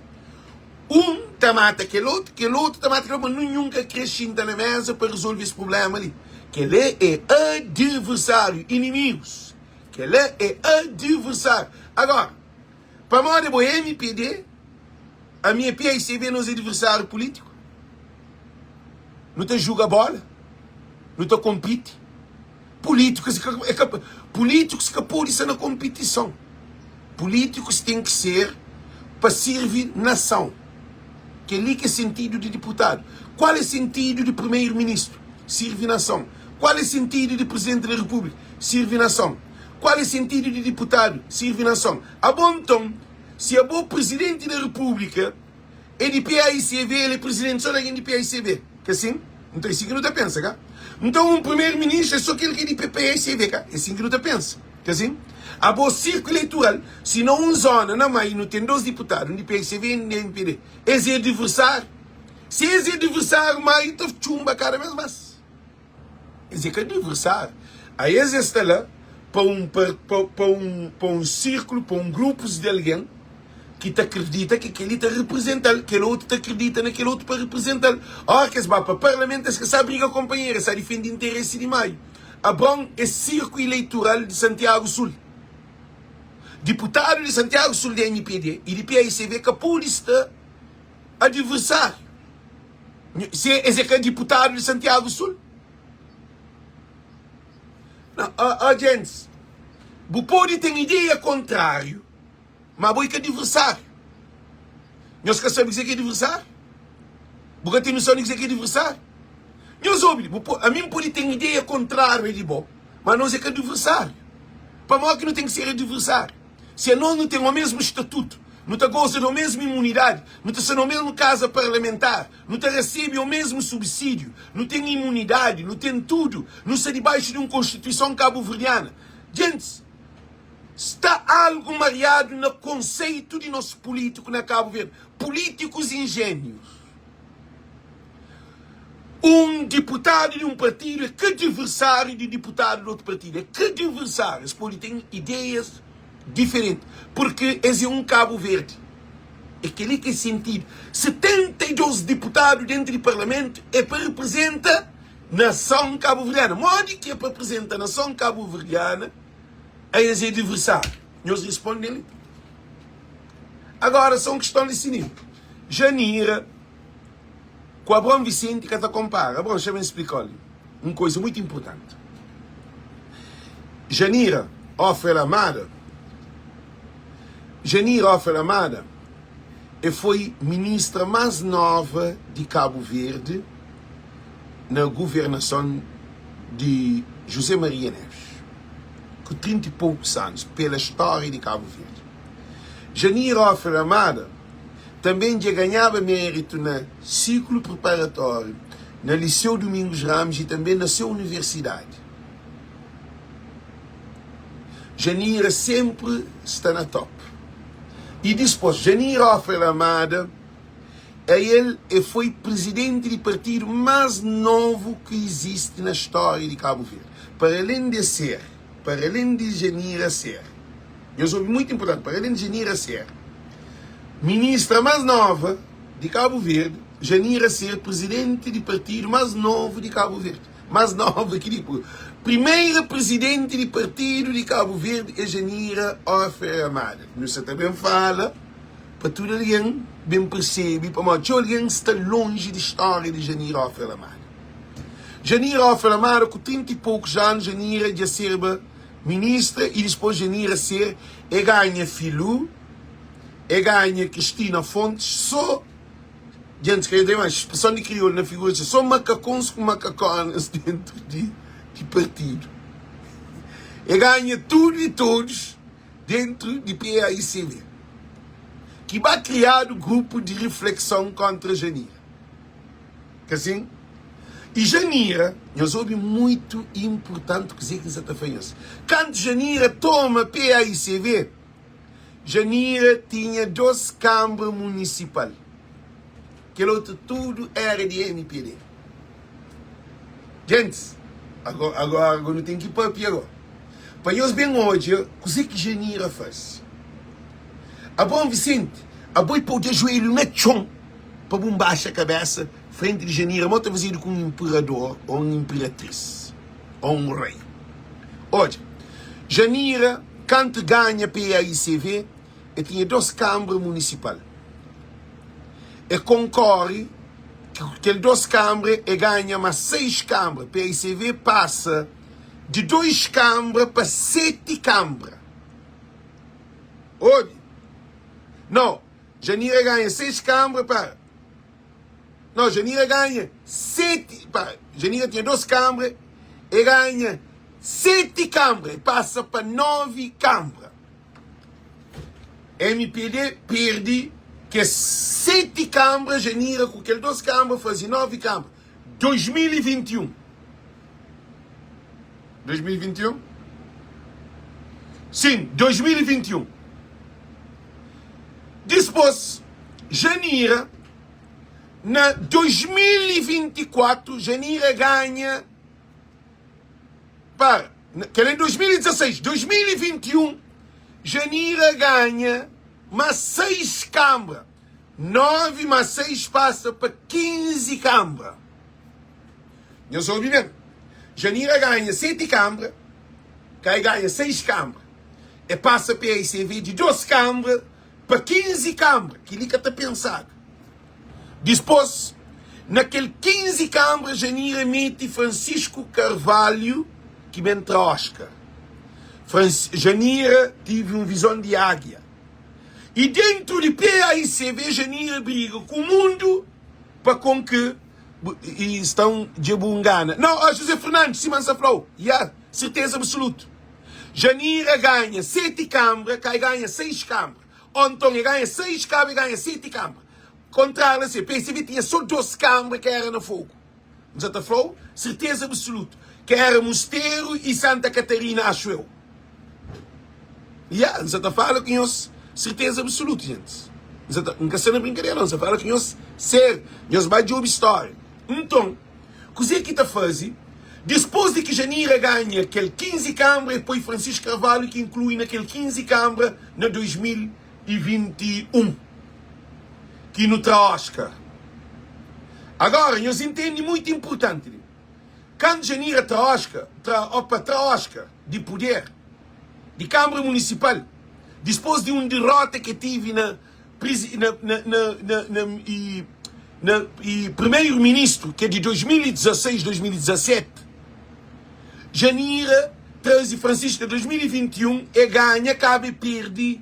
Un ta mata kel otu, kel otu ta mata kel otu, ma ninhun ka kre xinta na meza pa rezolve es prubléma li. Kel-li é adiversáriu, inimigus. Kel-li é adiversáriu. Agora, pamodi bo é mpd, ami é PICB, nos é adiversáriu pulítiku? Nu ta juga bola? Nu ta konpiti? Pulítikus é ka pulítikus ka pode sta na konpitison. Pulítikus ten ki ser pa sirvi nasãu. Kel-li ki é sentidu di diputadu. Kual é sentidu di primeru-ministru? Sirvi nasãu. Kual é sentidu di prizidenti di repúblika? Sirvi nasãu. Kual é sentidu di diputadu? Sirvi nasãu. Abo nton, si abo prizidenti di repúblika é di PAICV, el é prizidenti sô di algen di PAICV. Ka sin? Nton é sin ki nu ta pensa, ka? Nton un primeru-ministru é sô kel ki é di PAICV, ka? É sin ki nu ta pensa. Ka sin? Abo sirku eleitural, si na un zona na Mai nu ten dos diputadu, un di PAICV i un di mpd, es é adiversáriu? Si es é adiversáriu, Mai ta txunba kada bes más. Es é ka adiversáriu. A es es sta la pa un pa un pa un sirkulu, pa un grupus di algen ki ta kridita ki kel-li ta reprezenta-l, kel otu ta kridita na kel otu pa reprezenta-l. Óra ki es ba pa parlamentu es ka sa briga konpanheru, es sa difende interesi di Maio. Abraon é sirku ileitural di Santiagu Sul. Diputadu di Santiagu Sul di mpd i di paicv ka pode sta adiversáriu. Si es é ka diputadu di Santiagu Sul. Não, ó, ó, gents, bu pode ten ideia kontráriu, ma bo é ka adversáriu. Nhos ka sabe kuzê ki é adversáriu? Bu ka ten noson di kuzê ki é adversáriu? Nhos obi li, bu po, ami N pode ten ideia kontráriu di bo, ma nos é ka adversáriu. Pamodi ki nu ten ki ser adversáriu? Si anos nu ten omesmu statutu, nu ta goza di omesmu imunidadi, nu ta sta na omesmu kaza parlamentar, nu ta resebe omesmu subsídiu, nu ten imunidadi, nu ten tudu, nu sta dibaixu di un konstituison kabuverdiana. Djentis, sta algu mariadu na konseitu di nos pulítiku na Kabu Verdi. Pulítikus injénius. Un diputadu di un partidu é ka diversáriu di diputadu di otu partidu. É ka diversáriu. Es pode ten ideias diferenti, purki es é un Kabu Verdi. É kel-li ki é sentidu. 72 diputadu dentu di parlamentu é pa reprezenta nason kabuverdiana. Modi ki é pa reprezenta nason kabuverdiana a es é diversáriu? Nhos responde-m li. Agora, só un kiston li sininhu. Janira. Ku Abraon Vicente ka ta konpara. Abraon, xa ben splika-l un koisa muitu inpurtanti. Janira Offer Amada Janira Offer Amada e foi ministra más nova di Kabu Verdi na guvernason di José Maria Neves, ku 30 i poukus anus, pela stória di Kabu Verdi. Janira Offer Amada Tanbê dja ganhaba méritu na siklu preparatóriu na Liseu Domingos Ramos i tanbê na se universidadi. Janira sénpri sta na top. I dispôs, Janira Offer Amada, a el e foi prizidenti di partidu más novu ki izisti na stória di Kabu Verdi. Para alén di e ser, para alén di Janira ser. Nhos obi muito importante, para além de Janira ser ministra mais nova de Cabo Verde, Janira ser presidente de partido mais novo de Cabo Verde. Mais nova que de primeira presidente de partido de Cabo Verde é Janira Offer Amada. Nhos também fala para tudo alguém bem percebe, pamodi txeu alguém sta longe de história de Janira Offer Amada. Janira Offer Amada ku 30 e poucos anos, Janira dja serba Ministra e dispos Janira ser e ganha Filú e ganha Cristina Fontes so djentis ka tem mais expressão di kriolu na figura so makakons ku makakonas dentro di di partido e ganha tudo e todos dentro di PAICV ki ba kriadu grupo di reflexão kontra Janira. Ka sin? I Janira, nhos obi muitu inpurtanti kuzê ki N sa ta fla nhos. Kantu Janira toma PAICV, Janira tinha dos kanbra munisipal. Kel otu tudu éra di mpd. Gentis, agora, agora nu ten ki papia agora. Pa nhos ben odja kuzê ki Janira fase. Abraon Visenti, abo i pô dja juelhu na txon. Pa bu nbaxa kabésa frenti di Janira, mo ta fazedu ku un inperador ô un inperatris ô un rei. Odja, Janira kantu ganha PAICV, el tinha dos kanbra munisipal. El konkore. Kel 2 kanbra e ganha más 6 kanbra. PAICV pasa di 2 kanbra pa 7 kanbra. Obi? Nau, Janira ganha 6 kanbra pa. Nau, Janira ganha 7 pa. Janira tinha 2 kanbra, e ganha 7 kanbra, e pasa pa 9 kanbra. Mpd perde kes 7 kanbra, Janira ku kel 2 kanbra faze 9 kanbra. 2021. 2021? Sim, 2021. Dispôs, Janira, na 2024, Janira ganha para, kel é 2016, 2021, Janira ganha más 6 kambra. 9 más 6 pasa pa 15 kambra. Nhos obi ben. Janira ganha 7 kambra, Kai ganha 6 kambra. E pasa PAICV di 2 kambra pa 15 kambra. Kel-li ka ta pensadu. Dispôs, na kel 15 kambra, Janira mete Francisco Carvalho ki ben tra Oscar. Janira tive un vizon di águia. I dentu di PAICV, Janira briga ku mundu pa kon ki I stan dja bu ngana. Nau, ah José Fernandes, sima N sa fla-u, ya, serteza absolutu. Janira ganha seti kanbra, Kai ganha seis kanbra. Ô nton, e ganha seis kanbra, e ganha seti kanbra. Kontráriu la si, PSB tinha so dos kanbra ki era na fogu. N sa ta fla-u, serteza absolutu, ki era Musteru i Santa Katarina, axu eu. Ya, N sa ta fala ku nhos serteza absolutu, gentis. N sa ta, N ka sta na brinkadera, N sa fala ku nhos sériu. Nhos ba djobe stória. Nton, kuzê ki ta faze? Dispôs di ki Janira ganha kel 15 kanbra, e poi Francisco Carvalho ki inklui na kel 15 kanbra na 2021, ki nu tra Oscar. Agora, nhos intende muitu inpurtanti li. Kantu Janira tra Oscar, tra, opa, tra Oscar di puder di Kanbra Munisipal, dispôs di un derota ke tive na na na na na na i na i primeiro ministru ke di 2016, 2017, Janira traze Francisco na 2021 e ganha kaba e perde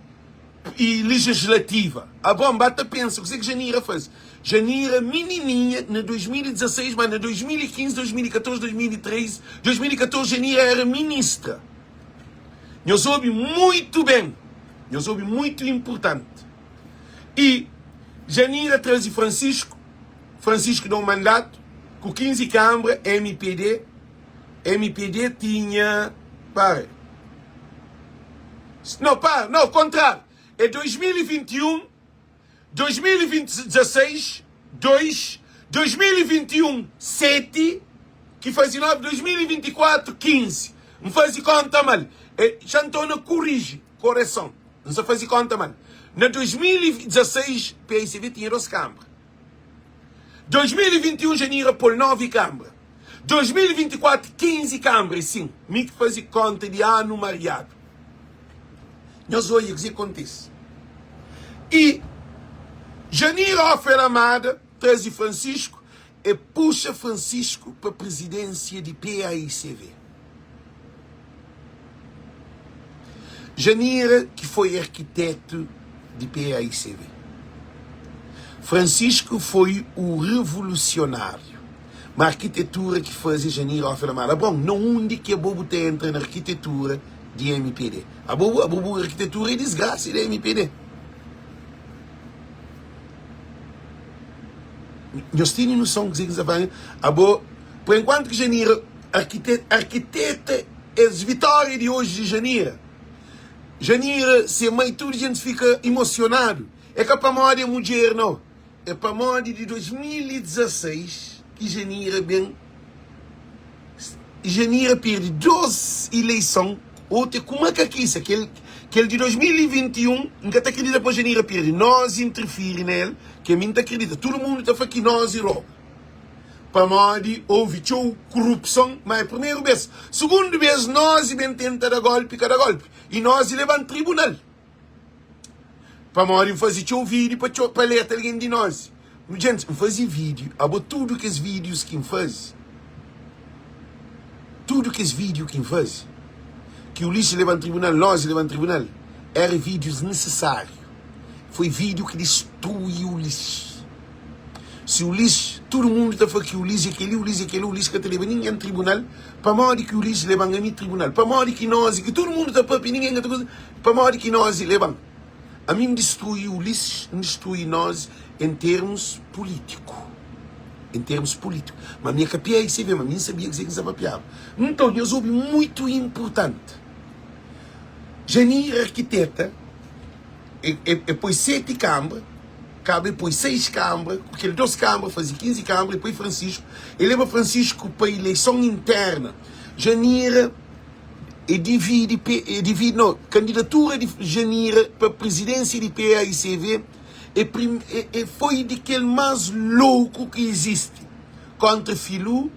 i legislativa. Abon ba ta pensa kuzê ki Janira faze. Janira minininha na 2016, ma na 2015, 2014, 2013, 2014 Janira era ministra. Nhos obi muito ben, nhos obi muito importante. I Janira traze Francisco, Francisco da um mandato ku 15 kambra MPD, MPD tinha, para, Não, pá, não, contrário. É 2021, 2016, 2, 2021, 7, que faz 9, 2024, 15. Não faz conta mal. É, já estou na corrige, correção. Não se faz conta mal. Na 2016, PICV tinha duas câmaras. 2021 Janira pôl 9 kambra 2024 15 kambra e sin mi ki faze konta di anu mariadu nhos oia kuze ki kontise i Janira Ofer Amada traze Francisco e puxa Francisco pa prizidensia di PAICV Janira ki foi arkitetu di PAICV. Francisco foi o revolucionário. Ma arkitetura ki faze Janira Ofi Lamar. Abron, na undi ki abo bu ta entra na arkitetura di mpd? Abo, abo bu arkitetura é disgrasa di mpd. Nhos tene noson kuzê ki N sta fala? Abo, por enquanto ki Janira arkite, arkiteta es vitória di oji di Janira, Janira se mai tudu djenti fika emosionadu. É ka pamodi é mudjer nau, é pamodi di 2016 ki Janira ben. Janira perde 2 ileison, otu é ku makakisa, kel kel di 2021 N ka ta akredita pa Janira perde, nos interfiri na el, ke mi N ta akredita, tudu mundu ta fla ki nos e roba, pamodi ouvi txeu kurupson, ma é primeru bes, sugundu bes nos e ben tenta da golpi, ka da golpi, e nos e leban tribunal. Pamodi N faze txeu vídiu pa txeu pa alerta algen di nos. Nu djents, N faze vídiu, abo tudu kes vídius ki N faze, tudu kes vídiu ki N faze, ki Ulisses leba-m tribunal, Lozi leba-m tribunal, éra vídius nisisáriu. Foi vídiu ki distrui Ulisses. Si Ulisses, tudu mundu ta fla ki Ulisses é kel-li, Ulisses é kel-la, Ulisses ka ta leba ningen tribunal, pamodi ki Ulisses leba-m ami tribunal? Pamodi ki Nozi, ki tudu mundu ta papia, ningen ka ta kuza, pamodi ki Nozi leba-m? Ami N distrui Ulisses, N distrui Nozi en termus pulítiku. En termus pulítiku. Ma mi é ka PAICV, ma mi N sabia kuzê ki N sa papiaba. Nton, nhos obi muitu inpurtanti. Janir arkiteta, e, e, e poi seti kanbra, kaba e poi seis kanbra, ku kel dos kanbra faze 15 kanbra, e poi Francisco, e leba Francisco pa ileison interna. Janira e dividi, e dividi, no, kandidatura di Janira pa prizidensia di PAICV e, e, e foi di kel más louku ki izisti, kontra Filú,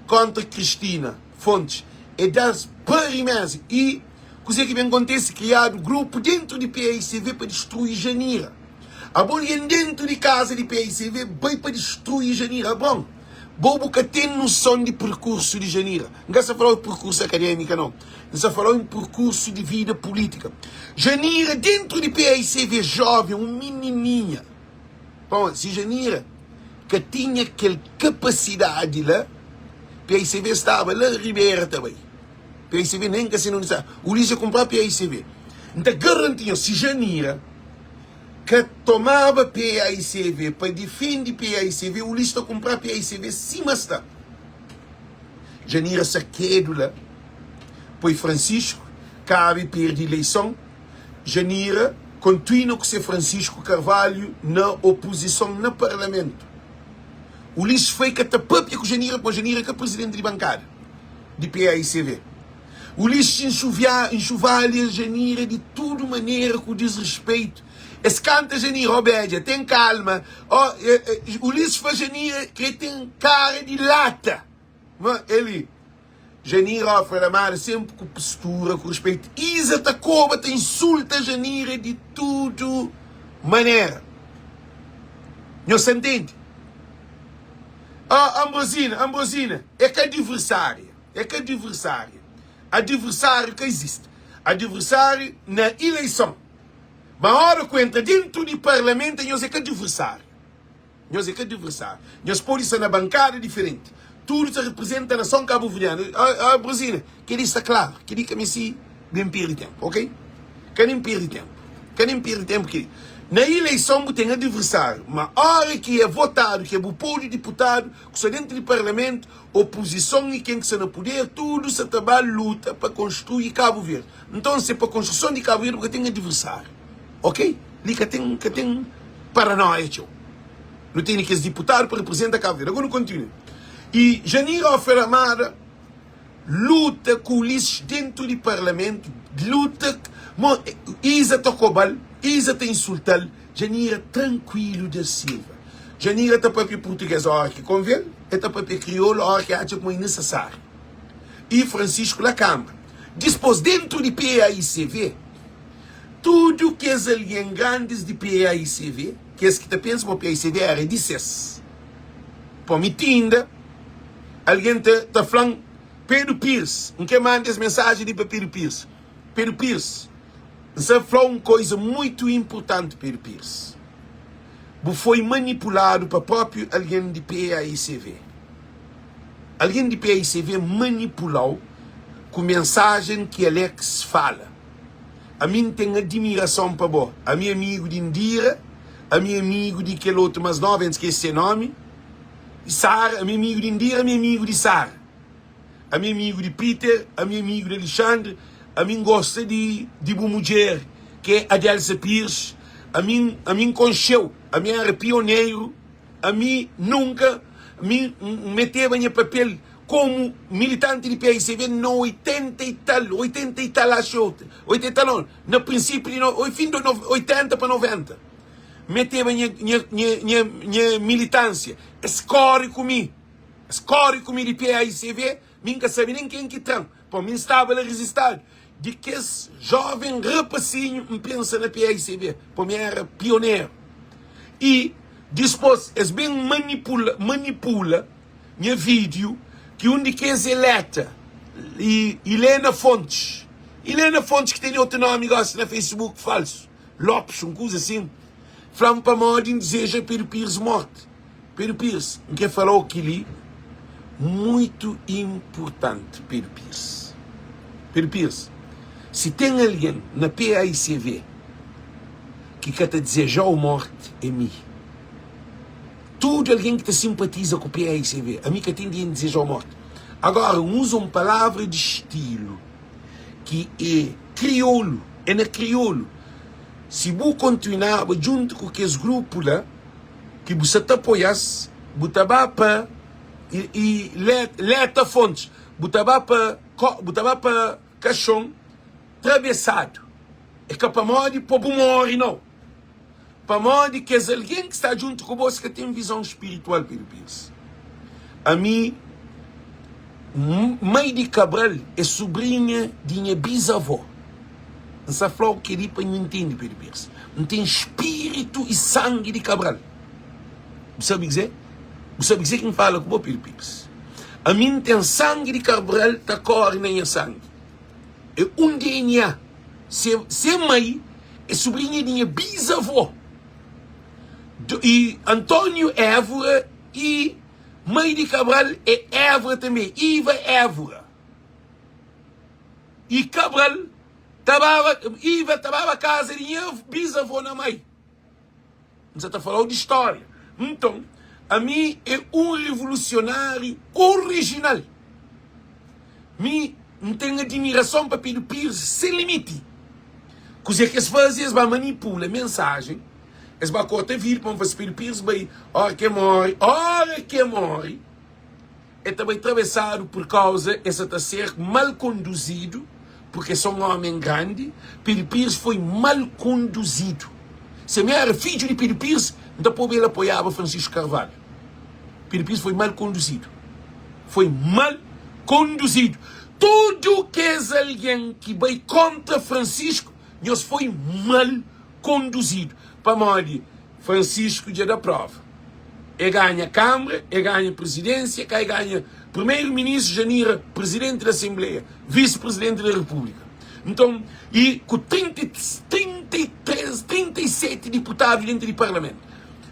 kontra Cristina Fontes, e das barimesa i Kuzê ki ben kontese? Kriadu grupu dentu di PAICV pa distrui Janira. Abo algen dentu di kaza di PAICV bai pa distrui Janira. Abron, bo bu ka ten nuson di perkursu di Janira. N ka sta fala-u perkursu akadémika nau. N sta fala-u un perkursu di vida pulítika. Janira dentu di PAICV, jóven, un minininha. Pamodi si Janira ka tinha kel kapasidadi la, PAICV staba la ribera ta bai. PICV nen ka sina undi sta. Ulisses kunpra PICV. N ta garanti nhos, si Janira ka tomaba PICV pa difende PICV, Ulisses ta kunpra PICV sima sta. Janira sakedu la, poi Francisco kaba i perde ileison. Janira kontuina ku se Francisco Carvalho na opozison na parlamentu. Ulisses foi ka ta papia ku Janira, pamodi Janira ka prezidenti di bankada. di PAICV. Ulisses enxovalha Janira di tudu manera ku disrespeitu. Es kanta Janira, ó bedja, ten kalma. Ó, Ulisses fla Janira ki el ten kara di lata. Ma el, Janira, ó, fla Damara senpri ku postura, ku respeitu. Iza ta koba, ta insulta Janira di tudu manera. Nhos ta ntende? Oh Ambrosina, Ambrosina, é ka adversária, é ka adversária. Adversário ka existe. Adversário na eleição. Ma hora ku entra dentro di parlamento, nhos é ka adversário. Nhos é ka adversário. Nhos pode sta na bancada diferente. Tudo ta representa nação cabo-verdiana. Oh, Ambrosina, kel-li sta claro. Kel-li ka meste ben perde tempo, ok? Ka nem perde tempo. Ka nem perde tempo kel-li. Na ileison bu ten adversário, ma ora ki é votadu, ki é bu podu diputadu, ku sta dentu di parlamentu, opozison i ken ki sta na puder, tudu sa ta ba luta pa konstrui Kabu Verdi. Nton, se pa konstruson di Kabu Verdi bu ka ten adversário, ok? Li ka ten, ka ten paranoia txeu. Nu tene kes diputadu pa reprezenta Kabu Verdi. Agora nu kontinua. I Janira Ofer Amada luta ku Ulisses dentu di parlamentu, luta mo Iza ta kobal, Iza ta insultal, Janira trankuilu da Silva. Janira ta papia purtuges ora ki konven, el ta papia kriolu ora ki atxa kuma e nesesáriu. I Francisco la Kambra. Dispos dentu di PAICV, tudu kes algen grandis di PAICV, kes ki ta pensa ma PAICV era di ses, po mi tinda, Algen ta ta fla-m, Pedro Pires, N kre manda es mensajen li pa Pedro Pires. Pedro Pires, N sa fla-u un koiza muitu inpurtanti, Pedro Pires. Bu foi manipuladu pa própi algen di PAICV. Algen di PAICV manipula-u ku mensajen ki Alex fala. Ami N ten adimirason pa bo. Ami é amigu di Indira, ami é amigu di kel otu más nova, N skese se nómi. Di Sara, ami é amigu di Indira, ami é amigu di Sara, ami é amigu di Peter, ami é amigu di Alexandre, ami N gosta di di bu mudjer ki é Adelsa Pires, ami ami N konxe-u, ami éra pioneru, ami nunka mi N meteba nha papel komu militanti di PICV na 80 i tal, 80 i tal axu 80 i tal não, na prinsipiu di no, fin di 80 pa 90. Meteba nha, nha, nha, nha, nha militânsia. Es kóre ku mi. Es kóre ku mi di PAICV, mi N ka sabe nen ken ki tra-m. Pô, mi N staba la rizistadu. Di kes jóven rapasinhu, N pensa na PAICV, pô, mi éra pioneru. I. Dispôs es ben manipula manipula nha vídiu ki un di kes eleta i Ilena Fontes Ilena Fontes ki tene otu nomi gosi na Facebook falsu Lopes un kuza sin fla-m pamodi N dizeja Pedro Pires morti Pedro Pires N kre fala-u kili muitu inpurtanti Pedro Pires Pedro Pires si ten algen na PAICV ki ka ta dizeja-u morti é mi. Tudu algen ki ta sinpatiza ku PAICV, ami ka ten di N dizeja-u morti. Agora, N uza un palavra di stilu ki é kriolu, é na kriolu. Si bu kontinuaba djuntu ku kes grupu la ki bu sa ta apoia-s, bu ta ba pa i Leta Fontes, bu ta ba pa bu ta ba pa kaxon trabesadu. É ka pamodi pa bu móre, nau. Pamodi kes algen ki sta djuntu ku bo es ka ten vizon spiritual, Pedro Pires. Ami, mai di Cabral é subrinha di nha bizavó. N sta fla-u kel-li pa nhu intende, Pedro Pires. N ten spiritu i sangi di Cabral. Bu sabe kuzê? Bu sabe kuzê ki N fala ku bo, Pedro Pires? Ami N ten sangi di Cabral ta kóre na nha sangi. É un DNA. Se, se mai é sobrinha di nha bisavó. E António Évora e mai di Cabral é Évora tanbê, Iva Évora. E Cabral ta baba, Iva ta baba kaza di nha bisavó na mai. N sa ta fala-u di stória. Nton, ami é un revolusionáriu orijinal. Mi, N ten adimirason pa Pedro Pires sen limiti. Kuzê ki es faze? Es ba manipula mensajen, es ba korta vídiu pa N fla si Pedro Pires bai, óra ki e móre, óra ki e móre, e ta bai trabesadu purkauza e sa ta ser mal konduzidu, purke e so un omen grandi. Pedro Pires foi mal konduzidu. Si ami era fidju di Pedro Pires, N ta poba el apoiaba Francisco Carvalho. Pedro Pires foi mal konduzidu. Foi mal konduzidu. Tudu kes algen ki bai kontra Francisco, nhos foi mal konduzidu. Pamodi Francisco dja da prova. E ganha Kamara, e ganha Presidência, ka e ganha Primeiro Ministro, Janira Presidente da Assembleia, Vice Presidente da República. Nton, e ku 30, 33, 37 diputadu dentro di Parlamento.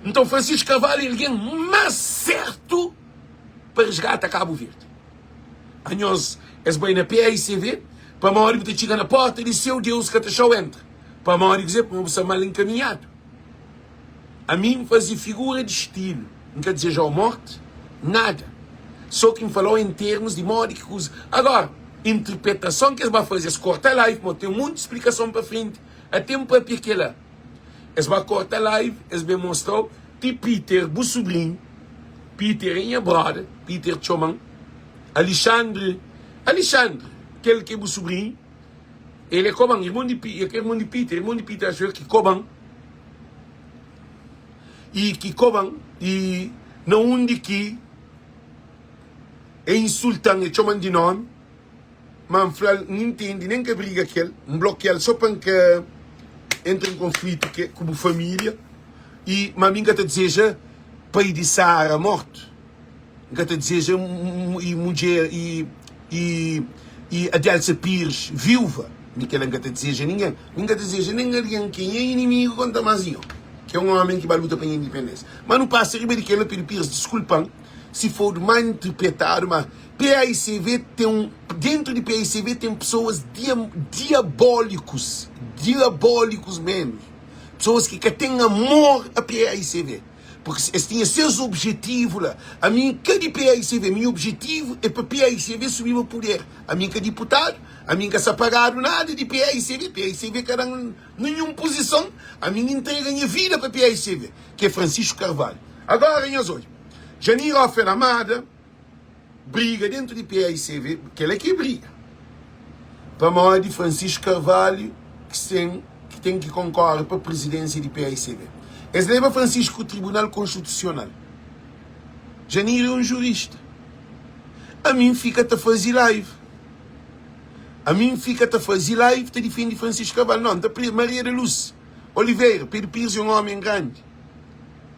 Nton, Francisco Carvalho é algen más sertu pa resgata Cabo Verde. Anhos, es bai na PAICV, pamodi bu ta txiga na porta di seu, Deus ka ta txau entra. Pamodi kuzê? Pamodi bu sta mal enkaminhadu. Ami N faze figura di stilu, N ka dizejau morti, nada. So ki N falau en termus di modi ki kuza. Agora, interpretason ki es ba faze, es korta live, pamodi ten monti splikason pa frenti, ate N papia kela. Es ba korta live, es ben mostrau ti Peter, bu subrinhu, Peter é nha broda, Peter txoman, Alixandre, Alixandre, kel ki é bu subrinhu, El é koban, irmon di Pi, é ka irmon di Peter, irmon di Peter acho eu ki koban, i ki koban, i na undi ki e insultan, e txoman di nomi, ma N flal, N intendi, nen ka briga kel, N blokial so pa N ka entra en konflitu ke ku bu familia, i ma mi N ka ta dizeja pai di Sara mortu. N ka ta dizeja i mudjer i i i Adelsa Pires viúva. Mi kela N ka ta dizeja ningen. Mi N ka ta dizeja nen algen ki é nha inimigu konta más nho, ki é un omen ki ba luta pa nha indipendénsia. Má nu pasa riba di kela, Pedro Pires, diskulpa-m si fodu mal intirpretadu, má PAICV ten un, dentu di PAICV ten pesoas dia diabólikus, diabólikus menu, pesoas ki ka ten amor a PAICV. Porque es tinha ses objetivo la. Ami N ka di PAICV, mi objetivo é pa PAICV subi pa puder. Ami N ka diputado, ami N ka sa pagado nada di PAICV, PAICV ka dan nenhum posison, ami N entrega nha vida pa PAICV, ki é Francisco Carvalho. Agora nhos odja, Janir Ofer Amada briga dentro di PAICV, kel-la ki é briga, pamodi Francisco Carvalho ki sen ki ten ki konkorre pa prezidensia di PAICV. Es leba Francisco ku Tribunal Konstitusional. Janir é un jurista. Ami N fika ta faze live. Ami N fika ta faze live ta difende Francisco Carvalho. Não, N ta Maria da Luz Oliveira, Pedro Pires é un omen grandi.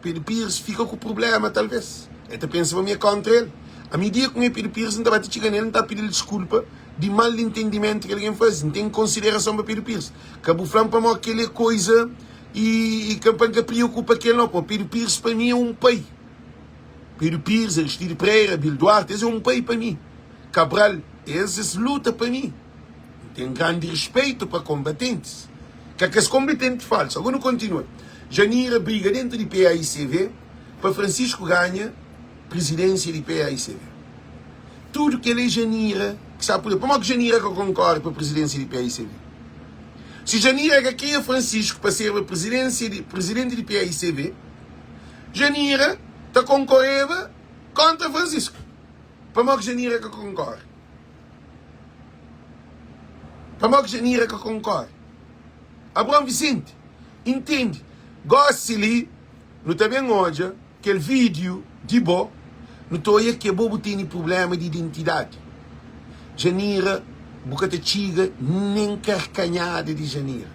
Pedro Pires fika ku prubléma talvês. El ta pensa ma mi é kóntra el. Ami dia ku mi é Pedro Pires, N ta ba ti txiga nel, N ta pidi-l diskulpa di mal intendimentu ki algen faze. N ten konsiderason pa Pedro Pires. Ka bu fla-m pamodi kel-li é koiza i ka pa N ka priokupa kel nau. Pamodi Pedro Pires pa mi é un pai. Pedro Pires, Aristide Pereira, Bill Duarte, es é un pai pa mi. Cabral, es es luta pa mi. N ten grandi rispeitu pa konbatentis. Ka kes konbatenti falsu. Agora nu kontinua. Janira briga dentu di PAICV pa Francisco ganha prizidensia di PAICV. Tudu kel é Janira ki sta puder. Pamodi ki Janira ka konkore pa prizidensia di PAICV? Si Janira ka kria Francisco pa serba prizidensia di prizidenti di PAICV, Janira ta konkoreba kontra Francisco. Pamodi ki Janira ka konkore? Pamodi ki Janira ka konkore? Abraão Vicente, intende, gosi li nu ta ben odja kel vídiu di bo, nu ta oia ke bo bu tene prublema di identidadi. Janira, bu ka ta txiga nen karkanhada di Janira.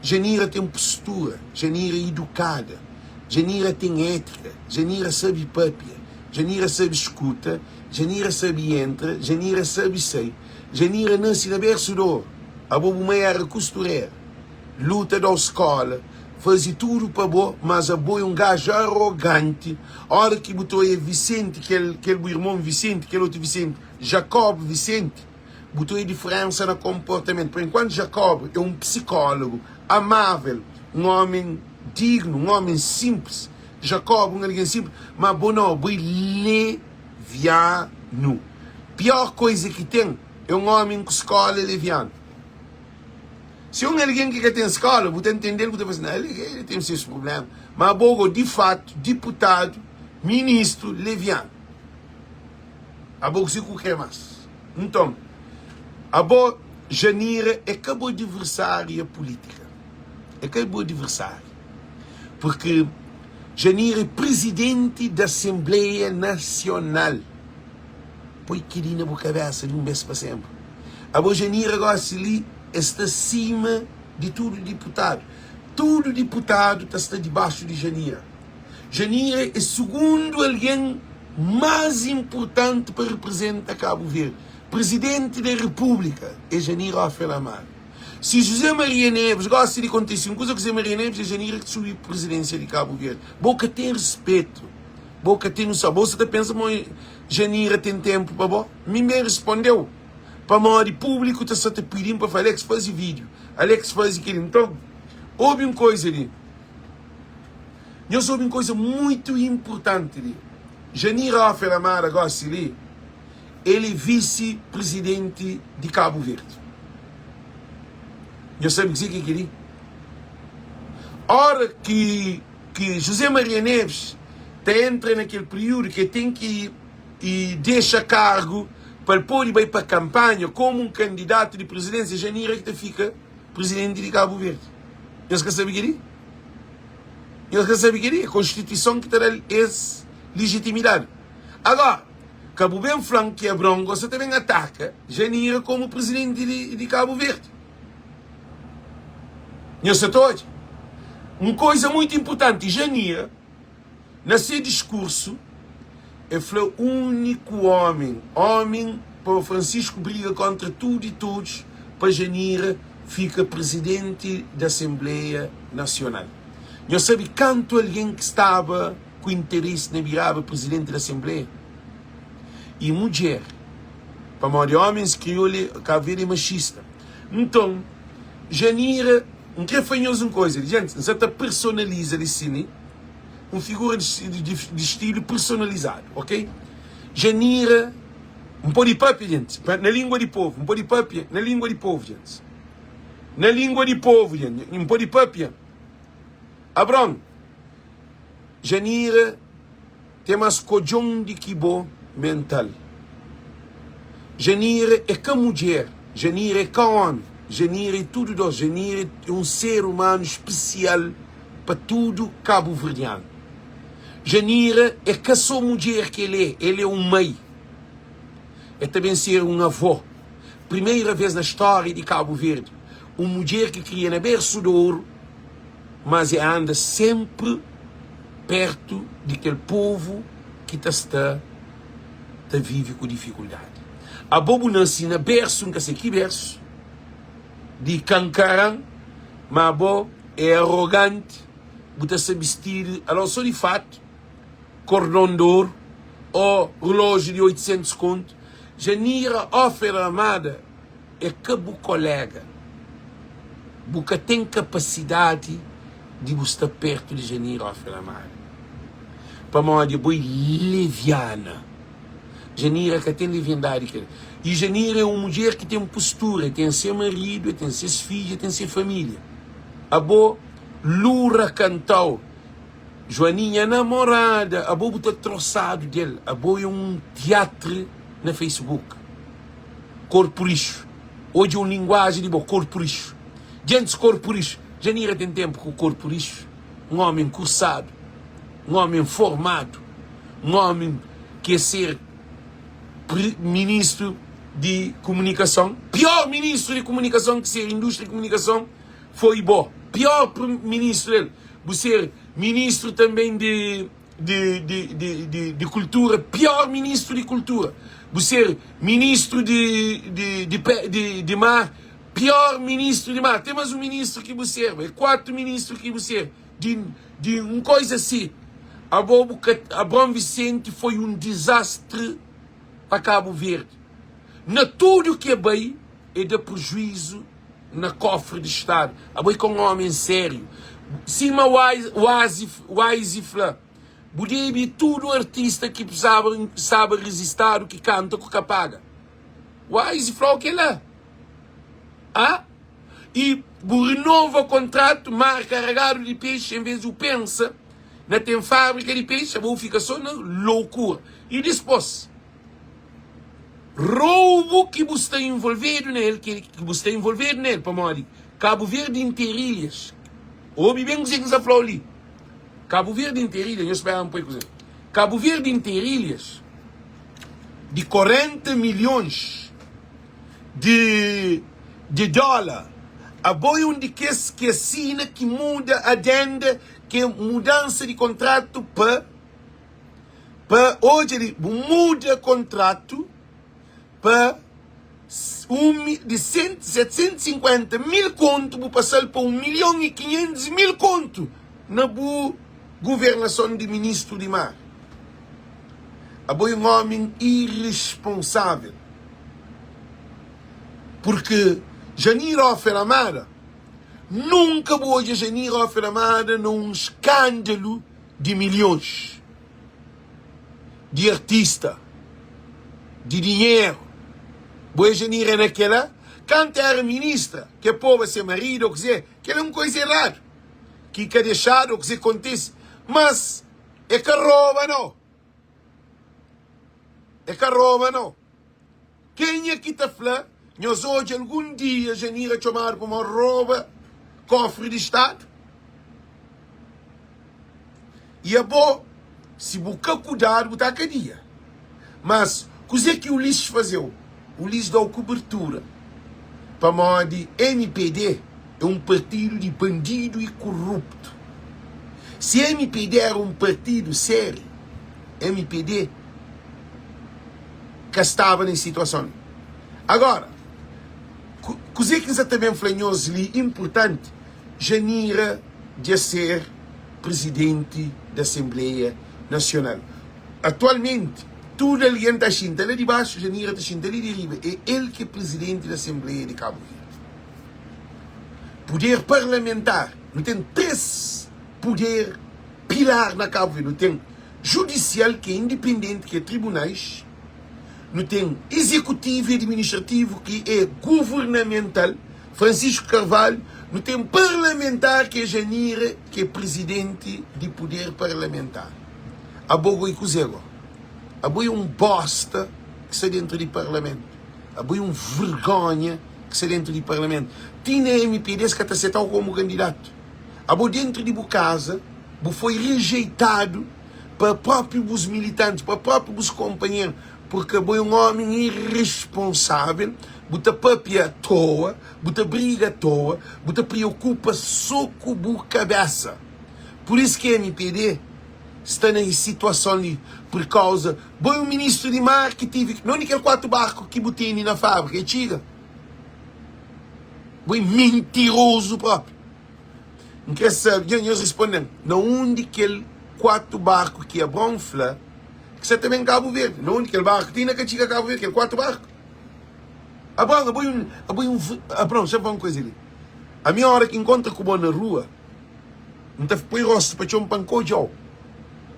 Janira ten postura, Janira é idukada, Janira ten étika, Janira sabe papia, Janira sabe skuta, Janira sabe entra, Janira sabe sai. Janira nase na bersu di oru. Abo bu mai era kusturera, luta dau skola, faze tudu pa bo, mas abo é un gaju aroganti. Ora ki bu ta oia Vicente, kel kel bu irmon Vicente, kel otu Vicente, Jacob Vicente, bu ta oia diferensa na konportamentu. Por enkuantu Jacob é un psikólogu amável, un omen dignu, un omen sinplis. Jacob un algen sinplis, ma bo nau, bo é levianu. Pior koiza ki ten é un ómi ku skóla levianu. Si un algen ki ka ten skóla, bu ta ntende-l, bu ta fla si, el, el ten ses prubléma. Má abo go, di fatu, diputadu, ministru levianu. Abo kuzê ku krê más? Nton, abo, Janira, é ka bo diversária pulítika. É ka bo diversária. Purki Janira é prizidenti di Asenbleia Nasional. Poi kel-li na bu kabésa di un bês pa sénpri. Abo Janira gósi li es sta sima di tudu diputadu. Tudu diputadu ta sta dibaxu di Janira. Janira é sugundu algen más inpurtanti pa riprizenta Kabu Verdi. Prizidenti da Repúblika é Janira Ófel Amaro. Si José Maria Neves gósi di kontise un kuza ku José Maria Neves é Janira ki ta subi prizidénsia di Kabu Verdi. Bo ka ten rispetu. Bo ka ten noção. Bo sa ta pensa ma Janira ten tempo pa bo? Mi ben respondeu. Pamodi público ta sa ta pidi-m pa fla Alex faze vídeo, Alex faze kel-li. Nton, obi un koisa li. Nhos obi un koisa muito importanti li. Janira Ofer Amara gosi li, el é visi-presidenti di Cabo Verde. Nhos sabe kuzê ki é kel-li? Ora ki ki José Maria Neves ta entra na kel períodu ki el ten ki dexa kargu pa el pode bai pa kanpanha komu un kandidatu di prizidénsia, Janira ki ta fika prizidenti di Kabu Verdi. Nhos ka sabe kel-li? Nhos ka sabe kel-li? É konstituison ki ta da-l es lijitimidadi. Agora, ka bu ben fla-m ki Abraon gosta ta ben ataka Janira komu prizidenti di Kabu Verdi. Nhos sa ta odja? Un koiza muitu inpurtanti, Janira, na se diskursu, el fla úniku ómi, ómi pa Francisco briga kóntra tudu i todos pa Janira fika prizidenti di Asenbleia Nasional. Nhos sabe kantu algen ki staba ku interesi na biraba prizidenti di Asenbleia? I mudjer, pamodi ómis kriolu Kabu Verdi é maxista. Nton, Janira, N krê fla nhos un koza li. Djenti, N sa ta personaliza li si li, un figura di stilu personalizadu, ok? Janira, N pode pâpia, djenti, na língua di povu, N pode pâpia na língua di povu, djentis, na língua di povu, djenti, N pode pâpia. Abron, Janira. Ten mas kodjon di ki bo mental. Janira é ka mudjer, Janira é ka omi, Janira é tudu dos, Janira é un ser umanu spesial pa tudu kabuverdianu. Janira é ka so mudjer ki el é, el é un mai, el ta ben ser un avó. Primeira vez na stória di Kabu Verdi, un mudjer ki kria na bersu di oru, mas é anda senpri. pertu di kel povu ki ta sta ta vive ku difikuldadi. Abo bu nase na bersu, N ka se ki bersu, di kankaran, ma abo é aroganti, bu ta sta bistidu alô so di fatu, kordon di oru ô relójiu di 800 kontu. Janira Ofer Amada é ka bu koléga. Bu ka ten kapasidadi di bu sta pertu di Janira Ofer Amada pamodi abo é leviana. Janira ka ten leviandadi kel. I Janira é un mudjer ki ten postura, el ten se maridu, el ten ses fidju, el ten se família. Abo lura kantau Joaninha namorada, abo bu ta trosadu del, abo é un tiatru na Facebook. Korpu rixu, odja un linguaji di bo, korpu rixu. Djentis korpu rixu, Janira ten tenpu ku korpu rixu, un omi nkursadu, un omi formadu. Un ómi ki é ser ministru di kumunikason, pior ministru di kumunikason ki ser indústria di kumunikason foi bo, pior ministru el, bu ser ministru tanbê di di di di di di kultura, pior ministru di kultura, bu ser ministru di di di di di mar, pior ministru di mar, ten mas un ministru ki bu ser, é 4 ministru ki bu ser. Di di un koisa si, abo bu ka Abraão Vicente foi un dizastri pa Cabo Verde. Na tudu ki e bai e da prejuizu na kofri di stadu. Abo e ka un omen sériu. Sima Wise Wise fla, bu debi tudu artista ki staba staba rizistadu ki kanta ku ka paga. Wise fla-u kela. Ah? I bu renova kontratu mar karagadu di pexi en vez di bu pensa na ten fabrika di pexi abo bu fika so na loukura i dispos roubu ki bu sta involvedu na el ki bu sta involvedu na el pamodi Kabu Verdi interilhas obi ben kuzê ki N sta fla-u li Kabu Verdi interilhas nhos spera N poi kuzê Kabu Verdi interilhas di 40 milhons di di dóla. Abo é un di kes ki asina ki muda adenda ki é mudansa di kontratu pa pa odja li bu muda kontratu pa un di 750 mil kontu bu pasal pa 1 milhon i 500 mil kontu na bu guvernason di ministru di mar. Abo é un omi iresponsável. Porque Janir Ofer Amada, nunka bu odja Janir Ofer Amada na un skândalu di milhons, di artista, di dinheru. Bu odja Janir é na kela? Kantu era ministra, ke poba se maridu ou kuzê, kela é un koisa eradu, ki ka dexadu ou kuzê kontise, mas é ka roba nau, é ka roba nau. Kenha ki ta fla nhos odja algun dia Janira txomadu pamodi roba kofri di stadu? I abo si bu ka kudadu bu ta kadia. Mas kuze ki Ulisses fazeu? Ulisses dau kubertura pamodi mpd é un partidu di bandidu i kuruptu. Si mpd era un partidu sériu, mpd. ka staba nes situason li. Agora, kuzê ki N sa ta ben fla nhos li inpurtanti, Janira dja ser prizidenti di Asenbleia Nasional. Atualmenti, tudu algen ta xinta la di baxu, Janira ta xinta li di riba. É el ki é prizidenti di Asenbleia di Kabu Verdi. Puder parlamentar, nu ten 3 puder pilar na Kabu Verdi. Nu ten judisial ki é indipendenti ki é tribunais, nu ten izekutivu i administrativu ki é guvernamental, Francisco Carvalho, nu ten parlamentar ki é Janira ki é prizidenti di puder parlamentar. Abo go é kuzê go? Abo é un bosta ki sta dentru di parlamentu. Abo é un vergonha ki sta dentru di parlamentu. Ti na mpd es ka ta setau komu kandidatu. Abo dentru di bu kaza bu foi rejeitadu pa própi bus militantis, pa própi bus konpanheru, purki abo é un ómi irresponsável, bu ta pâpia atoa, bu ta briga atoa, bu ta preokupa sô ku bu kabésa. Pur isu ki mpd. sta na es situason li pur kauza bo é un ministru di mar ki tivi non di kel 4 barku ki bu teni na fabrika e txiga bo é mintirozu propi N kre sabe, dja nhos responde-m, na undi kel 4 barku ki Abraon fla ki sa ta ben Kabu Verdi? Na undi kel barku ti inda ka txiga Kabu Verdi, kel 4 barku? Abraon, abo é un, abo é un, Abraon, xa-m fla un kuza li. Ami óra ki N kontra ku bo na rua, N ta poi rostu pa txon pa N ka odja-u.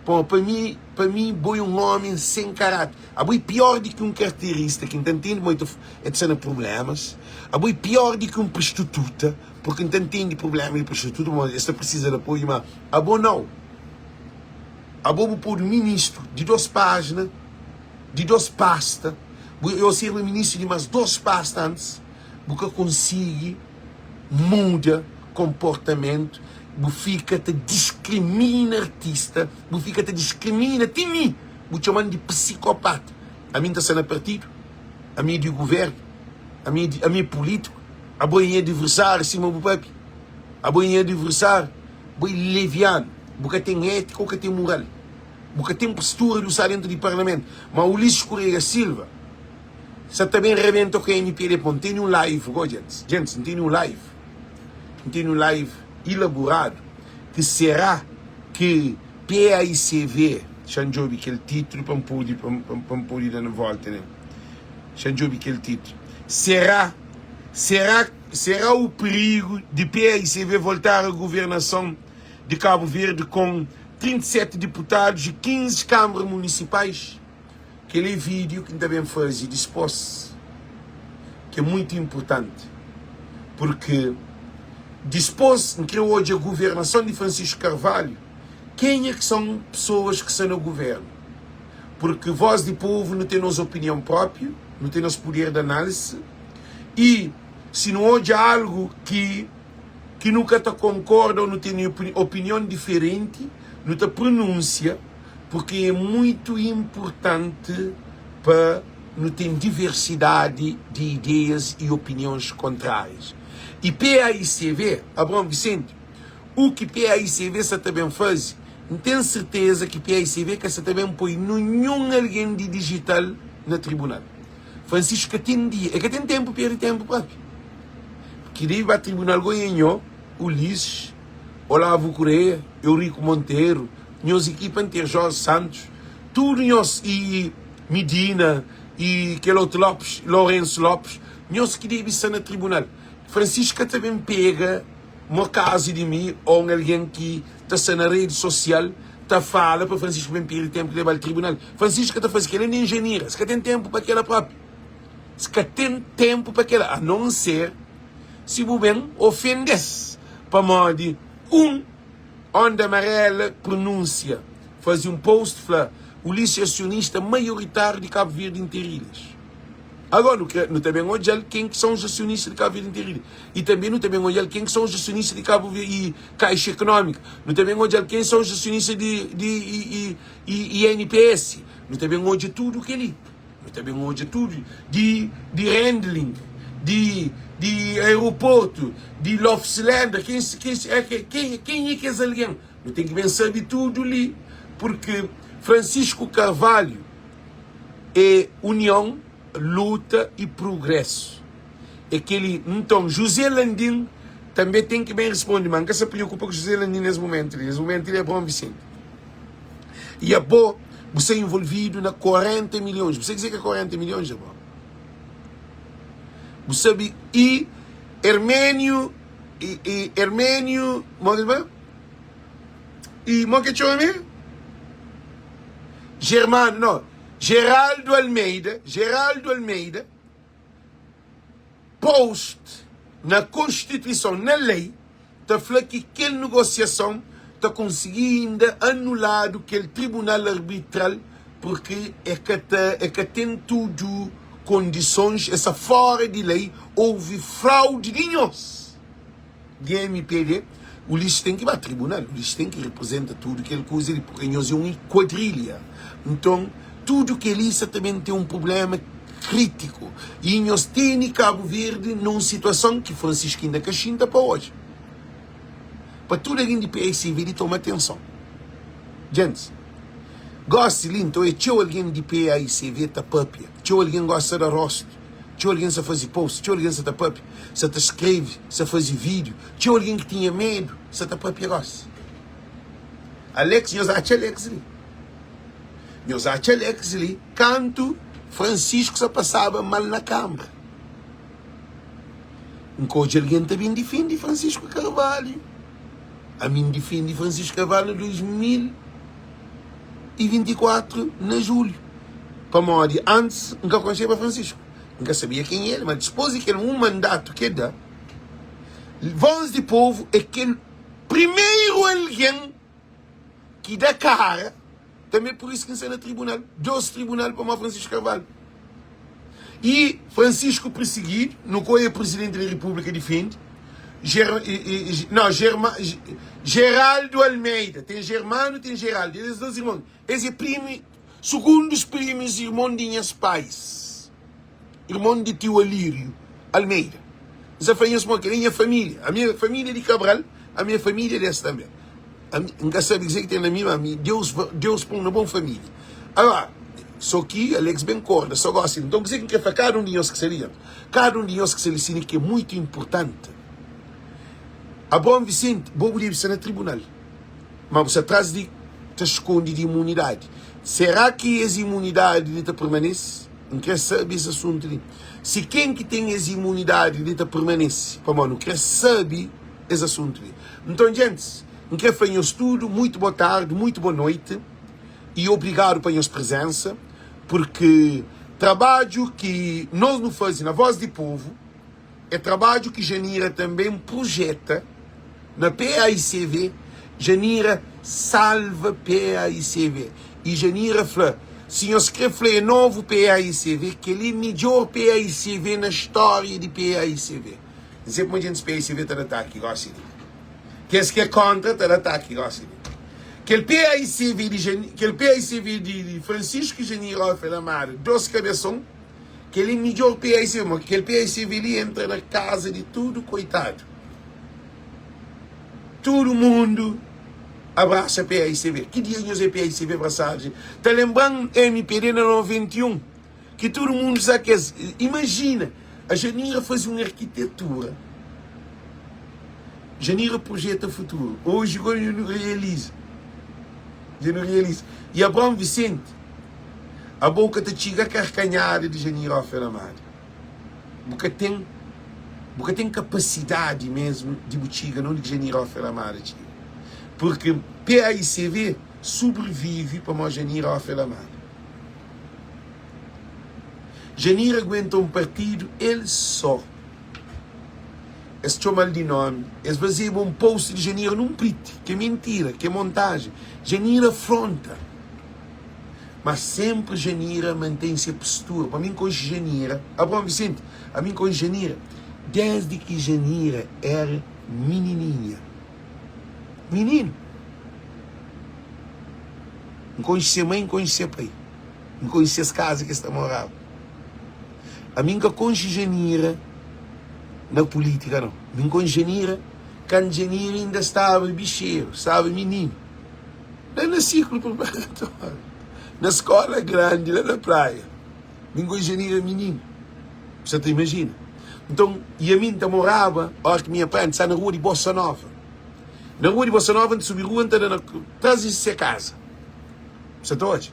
Pô, pa mi, pa mi bo é un ómi sen karáter. Abo é piór di ki un karterista ki N ta ntende ma el ta sta na prublémas. Abo é piór di ki un prostituta. Porque N ta ntende prublema di prostituta pamodi es ta prisiza di apoiu ma abo nau. Abo bu podu ministru di dos pajina, di dos pasta, bu eu serba ministru di mas dos pasta antis, bu ka konsigi muda konportamentu, bu fika ta diskrimina artista, bu fika ta diskrimina ti mi, bu txoman di psikopata. Ami N ta sta na partidu, ami é di guvernu, ami é di ami é pulitiku. Abo é nha adversário sima bu papi Abo é nha adversário Bo é leviano Bu ka ten étika ou ka ten mural Bu ka ten postura di bu sta dentu di parlamento Ma Ulisses Correia Silva sa ta ben rebenta ku MPD Pô, N tene un live go djentis Djentis, N tene un live N tene un live ilaboradu Ki será ki PAICV Xa-m djobe kel titlu pa N pode pa N pode da na volta nel Xa-m djobe kel titlu Será Será, será o perigo de PAICV voltar à governação de Cabo Verde com 37 deputados e 15 câmaras municipais? Kel é vídeo ki N ta ben faze dispos, ki é muito importante, porque dispos N kre odja governação de Francisco Carvalho, kenha ki são pessoas ki sta na governo, porque voz di povo nu ten nos opinião próprio, nu ten nos poder de análise, I si nu odja algu ki ki nu ka ta konkorda ô nu tene opinion diferenti, nu ta prunúnsia, purki é muitu inpurtanti pa nu ten diversidadi di ideias i opinions kontrárias. I PAICV, Abraão Vicente, u ki PAICV sa ta ben faze, N ten serteza ki PAICV ka sa ta ben poi ninhun algen di dijital na tribunal. Francisco ka ten dia, e ka ten tempu perde tempu propi. Ki debe ba tribunal go e nho, Ulisses, Olavo Correia, Eurico Monteiro, nhos equipa inteiro, Jorge Santos, tudo nhos e Medina e kel outro Lopes, Lourenço Lopes, nhos ki debe sta na tribunal. Francisco ka ta ben pega mo kazu di mi ou un algen ki ta sta na rede social ta fala pa Francisco ben perde tempu ki lebal tribunal. Francisco ka ta faze kela nen Janira. Si ka ten tempu pa kela propi. Si ka ten tempu pa kela. A non ser si bu ben ofendes pamodi un onda amarela pronunsia faze un post fla Ulisses é acionista maioritário di Cabo Verde Interilhas. Agora nu kre, nu ta ben odjal ken ki são os acionistas di Cabo Verde Interilhas. E tanbe nu ta ben odjal ken ki são os acionistas di Cabo Verde e Caixa Económica. Nu ta ben odjal ken são os acionistas di, di i, i, i, INPS. Nu ta ben odja tudu kel-li. Nu ta ben odja tudu di, di handling, di, di aeroportu, di Love Cylinder, ken, ken, ken, ken, ken é kes algen. Nu ten ki ben sabe tudu li, purki Francisco Carvalho é union, luta y prugrésu. É kel-li. Nton, José Landim tanbe ten ki ben responde, ma N ka sa preokupa ku José Landim nes mumentu li. Nes mumentu li é Abraão Vicente. Y abo, bu sta involvidu na 40 milhons. Bu sabe kuzê ki é 40 milhons, Abraão? Bu sabe? Y Herménio, y, y Herménio, modi ki el fla? Y modi ki el txoma mi? Germano, no, Geraldo Almeida, Geraldo Almeida post na Constituição, na lei, ta fla ki kel negociason ta konsigi inda anuladu kel tribunal arbitral porque é ka ta é ka ten tudu kondisons, é sta fora di lei, houve fraude di nhos. Di MPD, Ulisses ten ki ba tribunal, Ulisses ten ki representa tudu kel kuza li, purke nhos é un kuadrilha. Nton, tudu kel-li sa ta ben ten un prublema kritiku. I nhos tene Kabu Verdi na un situason ki Francisco inda ka xinta pa odja. Pa tudu algen di PSV di toma atenson. Djentis. Gósi li, nton, é txeu algen di PAICV ta pâpia, txeu algen gosta da róstu, txeu algen sa faze post, txeu algen sa ta pâpia, sa ta skrebe, sa faze vídiu, txeu algen ki tinha medu sa ta pâpia gósi. Alex, nhos atxa Alex li? Nhos atxa Alex li kantu Francisco sa pasaba mal na kambra. N ka odja algen ta ben difende Francisco Carvalho. Ami N difende Francisco Carvalho na 2024 na julho. Pamodi antis N ka konxeba Francisco. N ka sabia ken el, ma dispôs di kel un mandatu ki el da, Voz di Povo é kel primeru algen ki da kara, tanbe pur isu ki N sta na tribunal, dos tribunal pamodi Francisco Carvalho. E Francisco perseguido, no qual é presidente da República defende, Ger, não, Germa, Geraldo Almeida, tem Germano, tem Geraldo, eles dois irmãos, esse é primo, segundo os primos, irmão de minhas pais, irmão de tio Alírio Almeida. Você fala, nhos que minha família, a minha família de Cabral, a minha família desse também. N ka sabe kuzê ki ten na mi, ma mi Deus, Deus pô-m na bon família. Agora, sô ki Alex ben korda, sô gósi. Nton, kuzê ki N krê fla kada un di nhos ki sta li djuntu? Kada un di nhos ki sta li sina ki é mutu inportanti. Abraon Vicente, bo bu debe sta na tribunal, ma bu sta tras di ta skonde di imunidadi. Será ki es imunidadi li ta permanese? N krê sabe es asuntu li. Si ken ki ten es imunidadi li ta permanese? Pamodi nu krê sabe es asuntu li. Nton, djentis, N krê fla nhos tudu muitu bo tardi, muitu bo noiti y obrigadu pa nhos prezensa, purki trabadju ki nos nu faze na Voz di Povu é trabadju ki Janira tanben prujeta na PAICV. Janira salva PAICV y Janira fla, si nhos krê fla é novu PAICV, kel-li é midjór PAICV na stória di PAICV. N sabe ma djentis PAICV ta da ataki gosi li. Kes ki é kontra ta da ataki gosi li. Kel PAICV di Jani, kel PAICV di, di Francisco Jani Rafael Amado, dos kabeson, kel é midjor PAICV, ma kel PAICV li entra na kaza di tudu koitadu. Tudu mundu abrasa PAICV. Ki dia nhos é PAICV abrasadu? Ta lenbra-m MPD na 91. Ki tudu mundu sa kes. Imajina, a Janira faze un arkitetura. Janira projeta futuru. Oji go dja nu realiza. Dja nu realiza. I Abraão Vicente, abo bu ka ta txiga karkanhada di Janira Ofer Amada. Bu ka ten, bu ka ten kapasidadi mesmu di bu txiga na undi ki Janira Ofer Amada txiga. Purki PAICV sobrevive pamodi Janira Ofer Amada. Janir aguenta un partidu el só. Es txoma-l di nomi, es fazeba un post di Janir nun priti, ki é mintira, ki é montajen. Janir afronta, ma senpri Janira mantém se postura. Pa mi N konxe Janira, Abraão Vicente, ami N konxe Janira desdi ki Janira era minininha. Mininu. N konxe se mai, N konxe se pai. N konxe ses kaza ki es ta moraba. Ami N ka konxe Janira na pulítika, nau. Mi N konxe Janira kantu Janira inda staba bixeru, staba mininu, la na siklu preparatóriu, na skóla grandi, la na Praia. Mi N konxe Janira mininu. Bu sa ta imajina? Nton, i ami N ta moraba, óras ki mi nha pai, N ta sta na rua di Bossa Nova. Na rua di Bossa Nova, N ta subi rua, N ta da na tras di se kaza. Bu sa ta odja?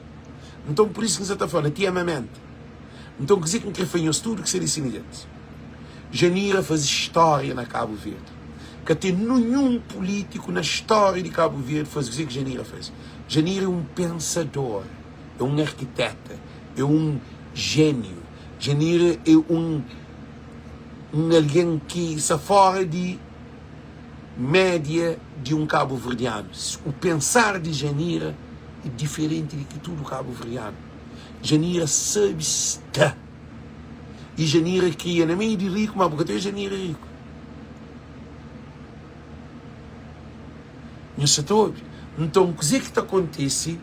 Nton, pur isu ki N sa ta fla, na ti amamenta. Nton, kuzê ki N krê fla nhos tudu ki sta li similhantis? Janira faze stória na Kabu Verdi. Ka ten ninhun pulítiku na stória di Kabu Verdi faze kuzê ki Janira faze. Janira é un pensador, é un arkitéta, é un jéniu. Janira é un un algen ki sta fóra di média di un kabuverdianu. O pensar di Janira é diferenti di ki tudu kabuverdianu. Janira sabe sta. I Janira kria na meiu di riku, ma bu ka ta odja Janira riku. Nhos sa ta obi? Nton, kuzê ki ta kontise?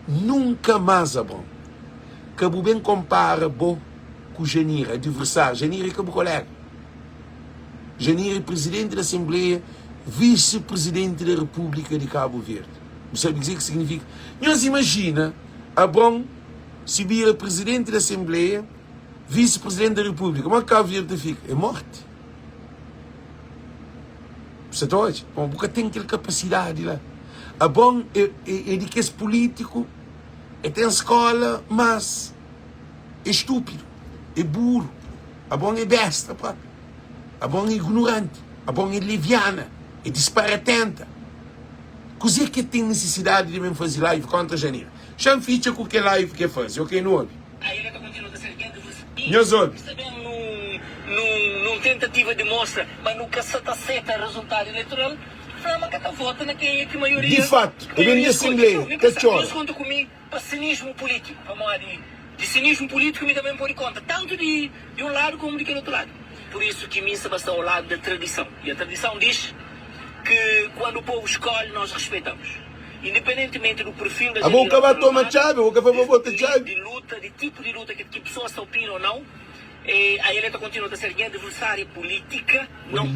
Nunka más Abron, ka bu ben konpara bo ku Janira, adiversáriu. Janira é ka bu koléga. Janira é prizidenti di asenbleia, visi-prizidenti di Repúblika di Kabu Verdi. Bu sabe kuzê ki signifika? Nhos imajina. Abron si bira prizidenti di asenbleia, visi prizidenti di repúblika, modi ki Kabu Verdi ta fika? É morti. Bu sa ta odja? Bon, bu ka ten kel kapasidadi la. Abron é, é, é di kes pulítiku, é ten skóla, mas é estúpidu, é buru. Abron é besta própi. Abron é ignoranti. Abron é leviana, é disparatenta. Kuzê ki el ten nisisidadi di ben faze live kontra Janira? Xa-m fitxa ku kel live ki el faze, ok? Nu obi. Nhos obi. Di fatu, el ben di asenbleia ta txora. Abo bu ka ba toma txabi, bu ka fla pa bota txabi.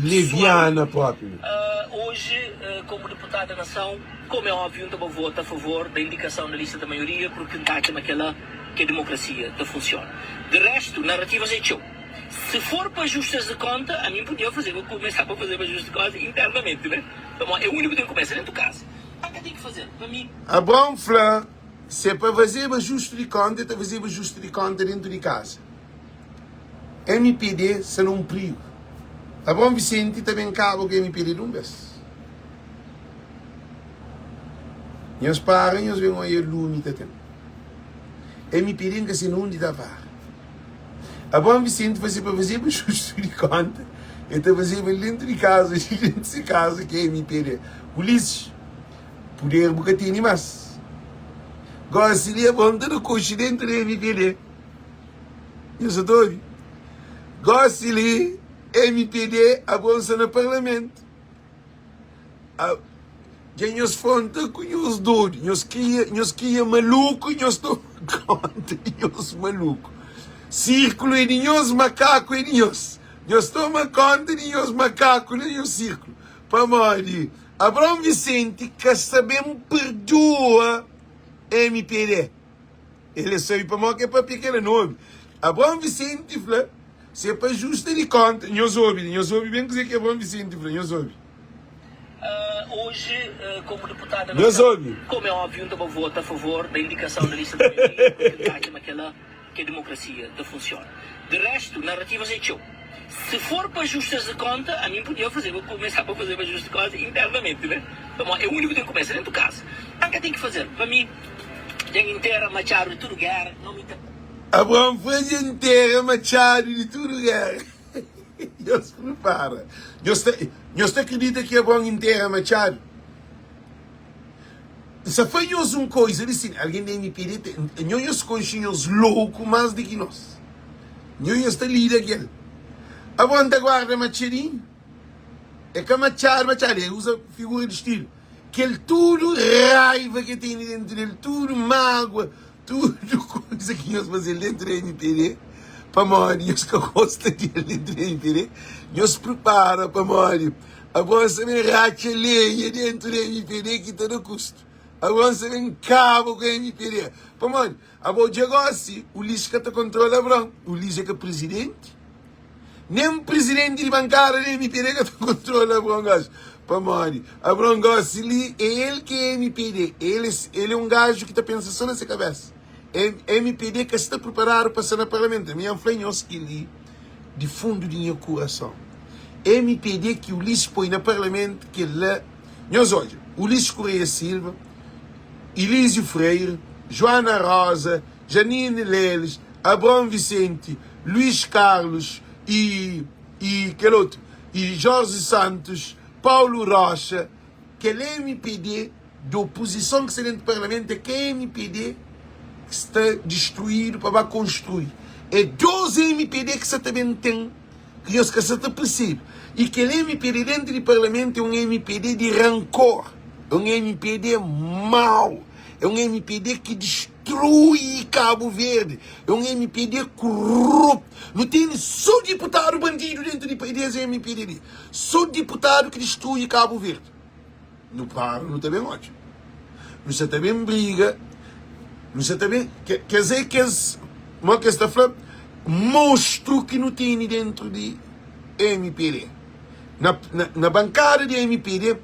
Leviana propi mi. Se for pa ajustes de konta, ami N podia faze, vou kumesa pa faze ajuste de konta internamente, né? Pamodi é úniku ki ten kumesa dentu kasa. Pa ka ten ki faze, pa mi. Abraon fla, Se pa fazeba ajuste di konta, el ta fazeba ajuste di konta dentu di kaza. Mpd sta na un prigu. Abraon Vicente ta ben kaba ku mpd di un bes. Nhos para, nhos ben oia lumi ta ten. Mpd N ka se na undi ta para. Abraon Vicente fazia pa fazeba justu di konta, el ta fazeba el dentu di kaza, dentu di se kaza ki é mpd. Ulisses, puder bu ka tene mas. Gosi li Abraon ta da koxi dentu di mpd. Nhos sa ta obi? Gosi li mpd, Abraon sta na parlamentu. Dja nhos fronta ku nhos dodu, nhos kria, nhos kria maluku i nhos toma konta di nhos maluku. Sirkulu é di nhos, makaku é di nhos. Nhos toma konta di nhos makaku na nhos sirkulu. Pamodi Abraon Vicente ka sta ben perdua mpd. El é sabe pamodi ke papia kel-la nu obi. Abraon Vicente fla si é pa justa di konta. Nhos obi li, nhos obi ben kuzê ki Abraon Vicente fla, nhos obi. Oji, komu deputada Nhos nasional, obi. komu é óbviu, N ta ba vota a favor da indikason da lista da maioria, purki N ta atxa ma kel-la ki é demokrasia ta funsiona. Di restu, narativas é txeu. Se for pa ajustes di konta, ami N podia fazeba, kumesa pa fazeba ajuste di konta internamenti, né? Pamodi é úniku ten kumesa dentu kasa. N ka ten ki fazel. Pa mi, dja N intera Machado di tudu géra, no mi ta. Abraon fla, Dja N intera Machado di tudu géra. Nhos pripara. Nhos ta, nhos ta kridita ki Abraon intera Machado? N sta fla nhos un koiza di sin, algen di mpd te, nho nhos konxe nhos louku mas di ki nos. Nho nhos ta lida ku el. Abraon ta guarda matxadinhu. É ka matxadu, matxadu, el uza figura di stilu. Kel tudu raiva ki el tene dentu del, tudu magua, tudu koiza ki nhos faze-l dentu di mpd, pamodi nhos ka gosta di el dentu di mpd, nhos pripara pamodi Abraon sta ben ratxa lenha dentu di mpd ki ta da kustu. Abraon sta ben kaba ku mpd. Pamodi abo dja gosi, Ulisses ka ta kontrola Abraon. Ulisses é ka prizidenti. Nen prizidenti di bankada di mpd ka ta kontrola Abraon gosi. Pamodi Abraon gosi li é el ki é mpd. El el é un gaju ki ta pensa so na se kabesa. Mpd ka sta priparadu pa sta na parlamentu. Ami N fla nhos kel-li di fundu di nha kurason. Mpd ki Ulisses poi na parlamentu kel-la. Nhos odja, Ulisses Correia Silva, Elísio Freire, Joana Rosa, Janine Leles, Abraão Vicente, Luís Carlos e e kel otu, e Jorge Santos, Paulo Rocha, kel mpd di opozison ki sta dentu parlamentu é ka mpd ki sta distruidu pa ba konstrui, é 2 mpd ki sa ta ben ten ki nhos ka sa ta persebe. I kel mpd dentu di parlamentu é un mpd di rankor, é un mpd mau, é un mpd ki distrui Kabu Verdi, é un mpd kuruptu. Nu tene so diputadu bandidu dentu di des mpd li, so diputadu ki distrui Kabu Verdi. Nu para, nu ta ben odja. Nu sa ta ben briga. Nu sa ta ben, kes é kes, mo kes ta fla, monstru ki nu tene dentru di MPD. Na, na, na bankada di MPD,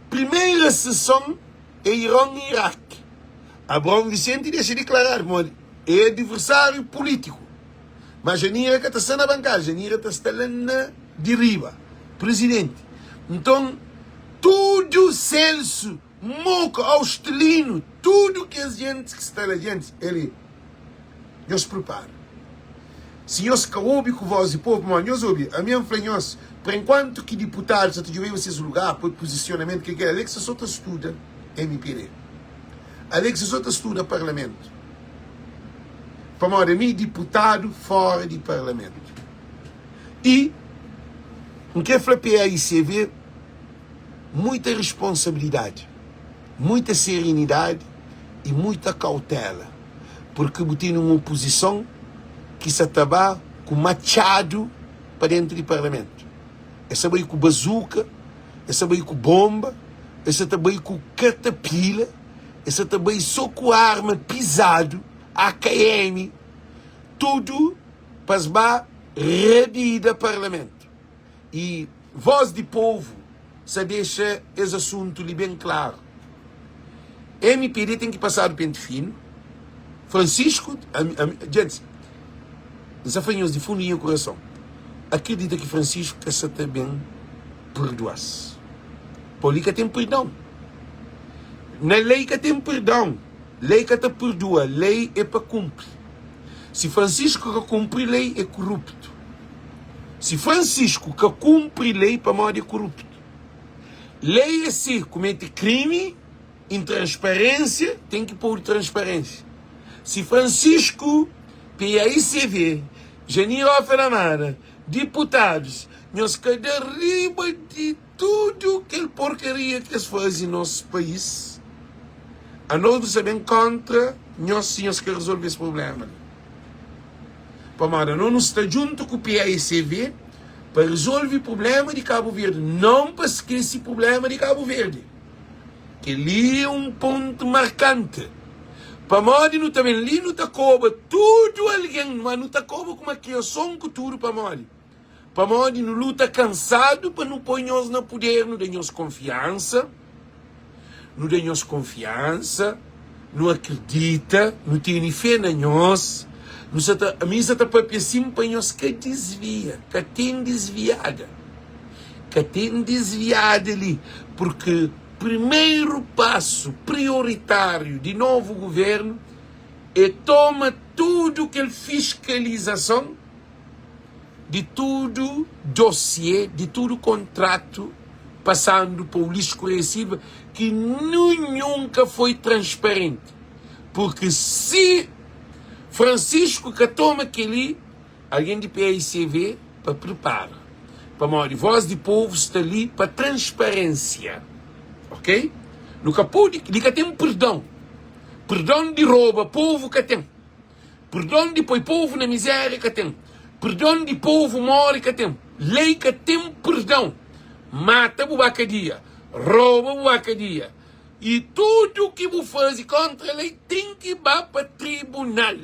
primeira sessão é Iron e Iraque. Abraão Vicente dexa deklaradu pamodi é adversário político. Mas Janira ka ta sta na bankada, Janira ta sta la na di riba, presidente. Nton, tudu Celso, Moca, Austelino, tudu kes gentis ki sta la gentis, el nhos pripara. Si nhos ka obi ku voz di povu, pamodi nhos obi, ami N fla nhos, pa enkuantu ki diputadus sa ta djobeba ses lugar, poi pozisionamentu, ke ke, Alexa so ta studa MPD. Alexa so ta studa parlamentu. Pamodi ami diputadu fora di parlamentu. I N kre fla PAICV muita responsabilidadi, muita serenidadi i muita kautela, purki bu tene un opozison ki sa ta ba ku matxadu pa dentu di parlamentu. Es sa bai ku bazuka, es sa bai ku bonba, es sa ta bai ku katapila, es sa ta bai so ku arma pizadu, AKM, tudu pa es ba rabida parlamentu. I Voz di Povu sa dexa es asuntu li ben klaru. Mpd ten ki pasadu penti finu. Francisco, ami, ami, djentis, N sa fla nhos di fundu di nha kurason, akredita ki Francisco ka sa ta ben purdua-s. Po li ka ten perdon. Na lei ka ten perdon. Lei ka ta perdua, lei é pa kunpri. Si Francisco ka kunpri lei, é kuruptu. Si Francisco ka kunpri lei, pamodi é kuruptu. Lei é si, kumete krimi, intransparênsia, ten ki podu transparênsia. Si Francisco, PAICV, Janir Ofe Lamara, diputadus, nhos ka da riba di tudu kel porkaria ki es faze nos país, anos nu sta ben kontra nhos si nhos ka rezolve es prublema li. Pamodi anos nu sta djuntu ku PAICV pa rezolve prublema di Kabu Verdi, non pa skese prublema di Kabu Verdi. Kel-li é un pontu markanti, pamodi nu ta ben li nu ta koba tudu algen, ma nu ta koba ku makriason ku tudu, pamodi pamodi nu luta kansadu pa nu poi nhos na puder, nu da nhos konfiansa, nu da nhos konfiansa, nu akredita, nu tene fé na nhos, nu sa ta, ami sa ta papia sin pa nhos ka disvia, ka ten disviada. Ka ten disviada li, purki primeru pasu prioritáriu di novu guvernu é toma tudu kel fiskalizason di tudu dosiê, di tudu kontratu pasandu pa Ulisses Correia Silva ki ninhun ka foi transparenti, purki si Francisco ka toma kel-li, Algen di PAICV pa pripara, pamodi voz di povu sta li pa transparensia, ok? Nu ka podi, li ka ten perdon, perdon di roba povu ka ten, perdon di poi povu na mizeria ka ten, perdon di povu mori ka ten, lei ka ten perdon, mata bu ba kadia, roba bu ba kadia, i tudu ki bu fazi kontra lei ten ki ba pa tribunal.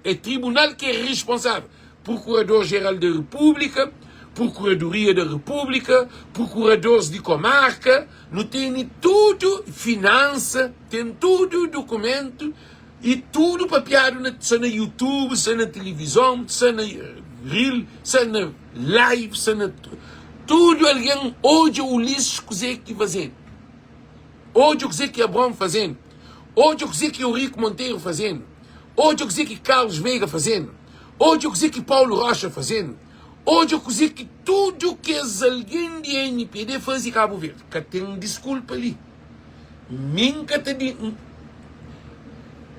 É tribunal ki é responsável. Procurador Geral da República, Procuradoria da República, Procuradores di Comarca, nu tene tudu, finansa, ten tudu documento e tudu papiadu na, sa na YouTube, sa na televizon, sa na reel, sa na live, sa na tudu algen odja Ulisses kuze ki fazedu. Odja kuzê ki Abraon faze-nu. Odja kuzê ki Eurico Monteiro faze-nu. Odja kuzê ki Carlos Veiga faze-nu. Odja kuzê ki Paulo Rocha faze-nu. Odja kuzê ki tudu kes algen di NPD faze Kabu Verdi. Ka ten diskulpa li. Mi N ka ta di.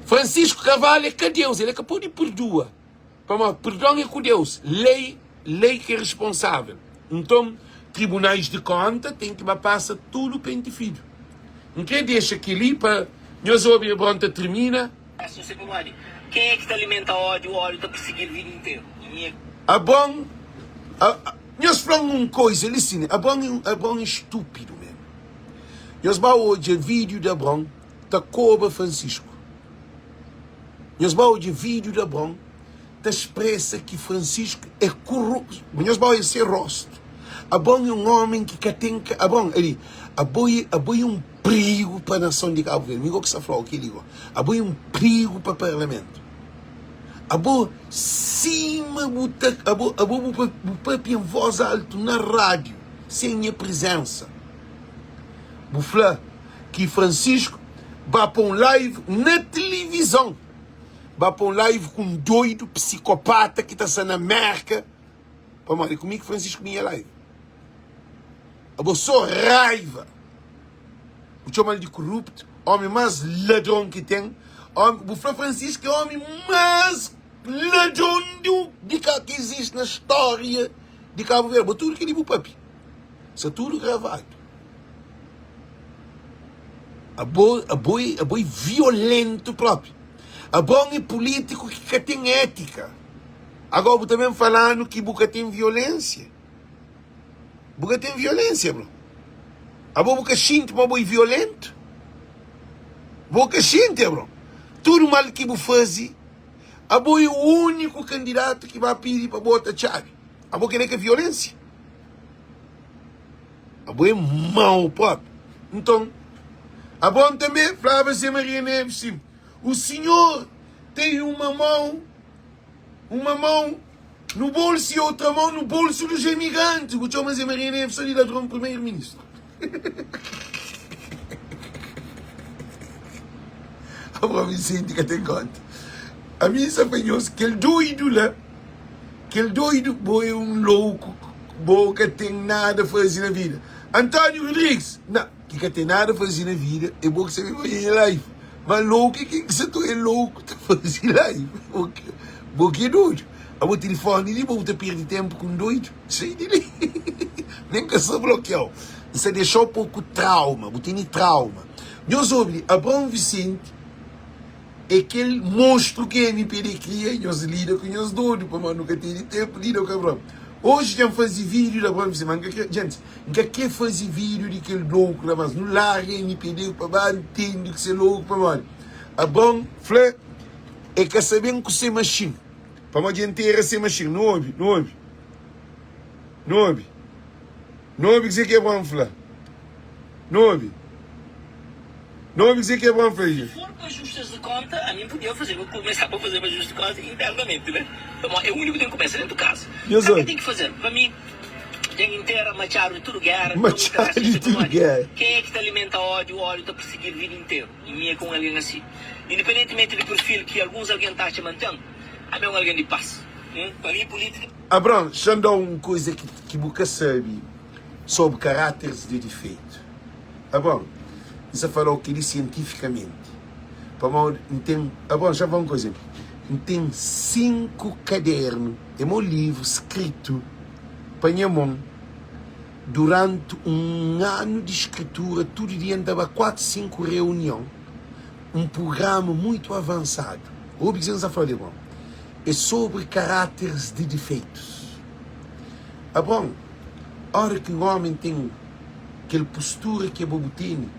Francisco Carvalho é ka Deus, el é ka pode perdua. Pamodi perdon é ku Deus, lei, lei ki é responsável. Nton, tribunais di konta ten ki ba pasa tudu penti fidju. N kre dexa kel-li pa nhos obi Ebron ta tirmina. N sei pamodi kenha ki ta alimenta ódiu, ódiu ta pirsigi-l vida interu. Mi é. Abron, a, nhos fla-m un koiza li sin, Abron, Abron é stúpidu mésmu. Nhos ba odja vídiu di Abron ta koba Francisco. Nhos ba odja vídeo di Abraão ta expressa ki Francisco é corrupto. Nhos ba odja se rosto. Abraão é um homem ki ka tem Abraão ali, abo é, abo é um perigo pa nação de Cabo Verde. Mi go ki sta flau keli go. Abo é um perigo pa parlamento. Abo sima bu ta abo abo bu bu papia em voz alto na rádio sem nha presença. Bu fla ki Francisco ba pa um live na televisão. Ba pa um live ku um doido psicopata ki ta sta na Merca. Pamodi ku mi ki Francisco minha live. Abo só raiva. Bu txomal di corrupto, homem mais ladrão ki tem. Homem, bu fla Francisco é homem mais ladrão do, de cá que existe na história de Cabo Verde. Bo tudo que di bu papi. Sta tudo gravado. Abo, abo, é, abo é violento próprio. Abo é político que ka tem ética. Agora bu também falando que bu ka tem violência. Bu ka tem violência, bro. Abo bu ka xinti ma bo é violento? Bo ka xinti, bro. Tudo mal que bu faze, abo é o único candidato que vai pedir pa bota chave. Abo quer que violência? Abo é mau próprio. Então, abo também falava Zé Maria Neves, sim. O senhor tem uma mão, uma mão no bolso e outra mão no bolso dos emigrantes. O chama Zé Maria Neves, só de ladrão primeiro-ministro. Abraão Vicente ka tem conta. A mim sa fanhos, kel doido lá, kel doido, bo é um louco, bo ka tem nada a fazer na vida. António Rodrigues, não, que ka tem nada a fazer na vida, é bo que sabe fazer live. Mas louco é quem que se tu é louco tá fazer live. Bo que, bo que é doido. A bo telefone ali, bo ta perde tempo com doido. Sai de li. Nem que se bloqueou. Você deixou pouco trauma, bo tem trauma. Nhos obi, Abraão Vicente é kel monstru ki MPD kria e nhos lida ku nhos dodu pamodi nu ka tene tempu lida ku Abraão. Oji dja N faze vídiu di Abraão Vicente, ma N ka kre, djenti, N ka kre faze vídiu di kel louku la mas nu larga MPD pa ba ntende ku se louku pamodi Abraão fla e ka sa ben ku se maxin pamodi dja N tera se maxin. Nu obi, nu obi, nu obi. Nu obi kuzê ki Abraon fla. Nu obi. Nu obi kuzê ki Abraon fla. Se for pa ajustes de konta, ami N podia faze, pa kumesa pa faze ajuste de konta internamente, né? Pamodi é úniku ki ten kumesa dentu kasa. Nhos Ka obi. ten ki faze? Pa mi, dja N intera Machado di tudu géra, Machado di tudu géra. Kenha ki ta alimenta ódiu, ódiu ta pirsigi-l vida interu. I mi é ka un algen asi. Independentimenti di perfil ki alguns algen ta atxa ma N ten, ami é un algen di pas. Pa mi, pulítika. Abraon, xa-m da-u un kuza ki bu ka sabe sobri karáteris di difeitu. Abraon, N sta fala-u kel-li sientifikamenti, pamodi N ten. Abraon, xa-m fla-u un kuza, N ten 5 kadernu, é mau livru skritu pa nha mon duranti un anu di skritura, tudu dia N ta ba 4, 5 reunion, un prugrama muitu avansadu. Obi kuzê ki N sta fla-u li, Abraon. É sobri karáteris di difeitus. Abron, óra ki un ómi ten kel postura ki abo bu tene,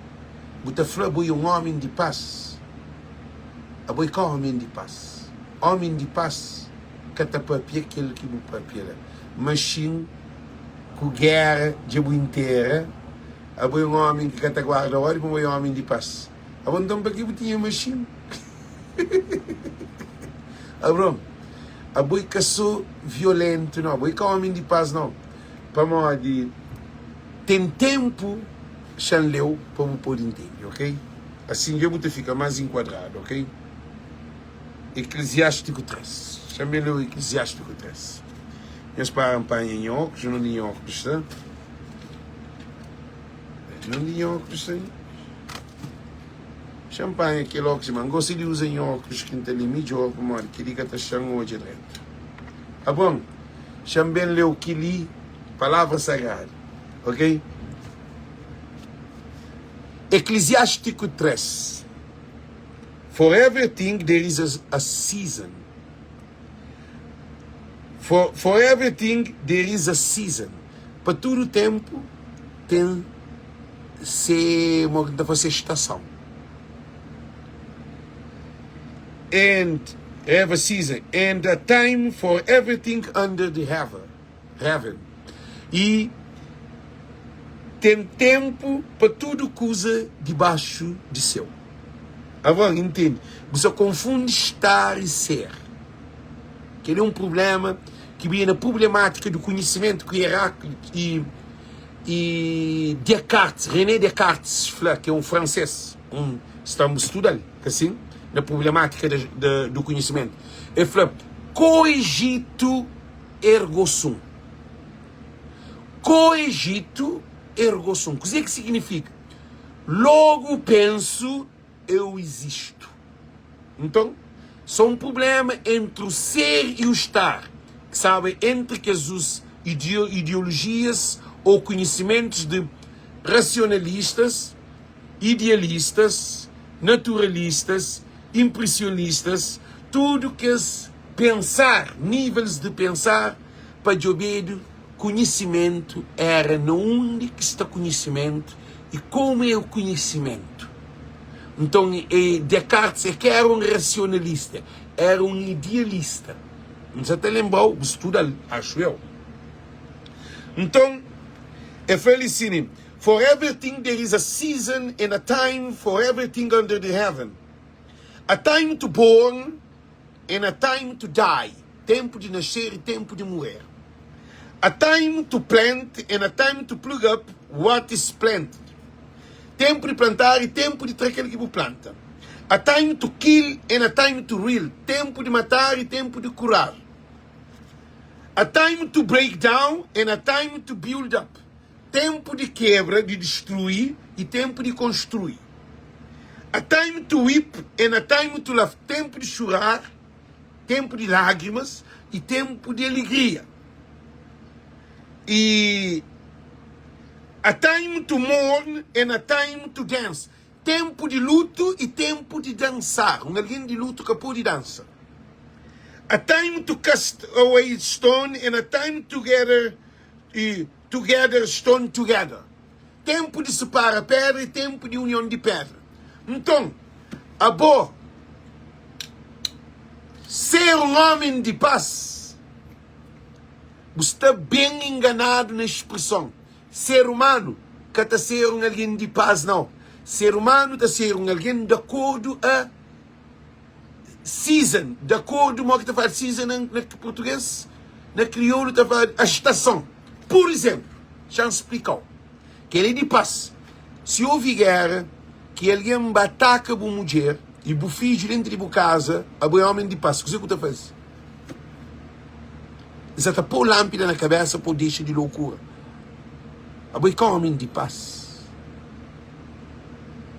bu ta fla abo é un ómi di pas. Abo é ka ómi di pas. Ómi di pas ka ta pâpia kel ki bu pâpia la. Maxin ku géra dja bu intera. Abo é un ómi ki ka ta guarda ódiu, ma abo é ómi di pas. Abo nton pa ki bu tinha maxin? Abron, abo é ka so violentu nau, abo é ka omi di pas nau, pamodi ten tempu xa-m leu pa bu pode ntende, ok? Asin dja bu ta fika más inkuadradu, ok? Eklesiástiku 3, xa-m ben leu Eklesiástiku 3. Nhos para N panha nha óklus, undi nha óklus sta? Undi nha óklus sta? Xa-m panha kel óklus ma N gosta di uza nha óklus ki N ta lé midjór pamodi kel-li ka ta xa-m odja dretu. Abron, xa-m ben lé-u kel-li, palavra sagradu, ok? Eklesiástiku 3, For everything there is a season, for, for everything there is a season, pa tudu ténpu ten Se mo ki N ta fla se estason. And have a season and a time for everything under the heaven. I ten ténpu pa tudu kuza dibaxu di séu. Avan, intende, bu sa konfundi star i ser. Kel-li é un prubléma ki bia na prublemátika di konhisimentu ki Heráklito i i Descartes, René Descartes fla, ki é un fransês, un sta bu studa-l, ka sin? Na prublemátika di konhisimentu. El fla, Cogito ergo sum. Cogito ergo sum. Kuzê ki signifika? Logo penso, eu existo. Nton, sô un prubléma entri o ser e o estar, ki staba entri kes us ideolojias ô konhisimentus di rasionalistas, idealistas, naturalistas, inpresionistas, tudu kes pensar, nívels di pensar, pa djobedu konhisimentu éra na undi ki sta konhisimentu i komu é konhisimentu. Nton, e Descartes é ka éra un rasionalista, éra un idealista. N sa ta lenbra-u, bu studa-l, axu eu. Nton, e fla li si, For everything there is a season and a time for everything under the heaven, a time to born and a time to die, ténpu di nascer i ténpu di morrer, a time to plant and a time to plug up what is planted, ténpu di plantar i ténpu di tra kel ki bu planta, a time to kill and a time to heal, ténpu di matar i ténpu di kurar, a time to break down and a time to build up, Ténpu di kebra, di distrui i ténpu di konstrui. A time to weep and a time to laugh, ténpu di xurar, ténpu di lágrimas i ténpu di alegria. I a time to mourn and a time to dance, ténpu di lutu i ténpu di dansar. Un algen di lutu ka pode dansa. A time to cast away stone and a time to gather i Together stone together. Tenpu di separa pedra i tenpu di union di pedra. Nton, abo ser un omi di pas, bu sta ben inganadu na spreson. Ser umanu ka ta ser un algen di pas, nau. Ser umanu ta ser un algen di akordu a Season, di akordu mo ki ta fladu season na na português, na kriolu ta fladu a estason. Pur izénplu, xa-m splika-u, kel-li di pas, si ovi géra ki algen ba ataka bu mudjer i bu fidju déntu di bu kaza, abo é ómi di pas, kuzê ku ta faze? N sa ta pô-u lánpida na kabésa pa-u dexa di lokura. Abo é ka ómi di pas.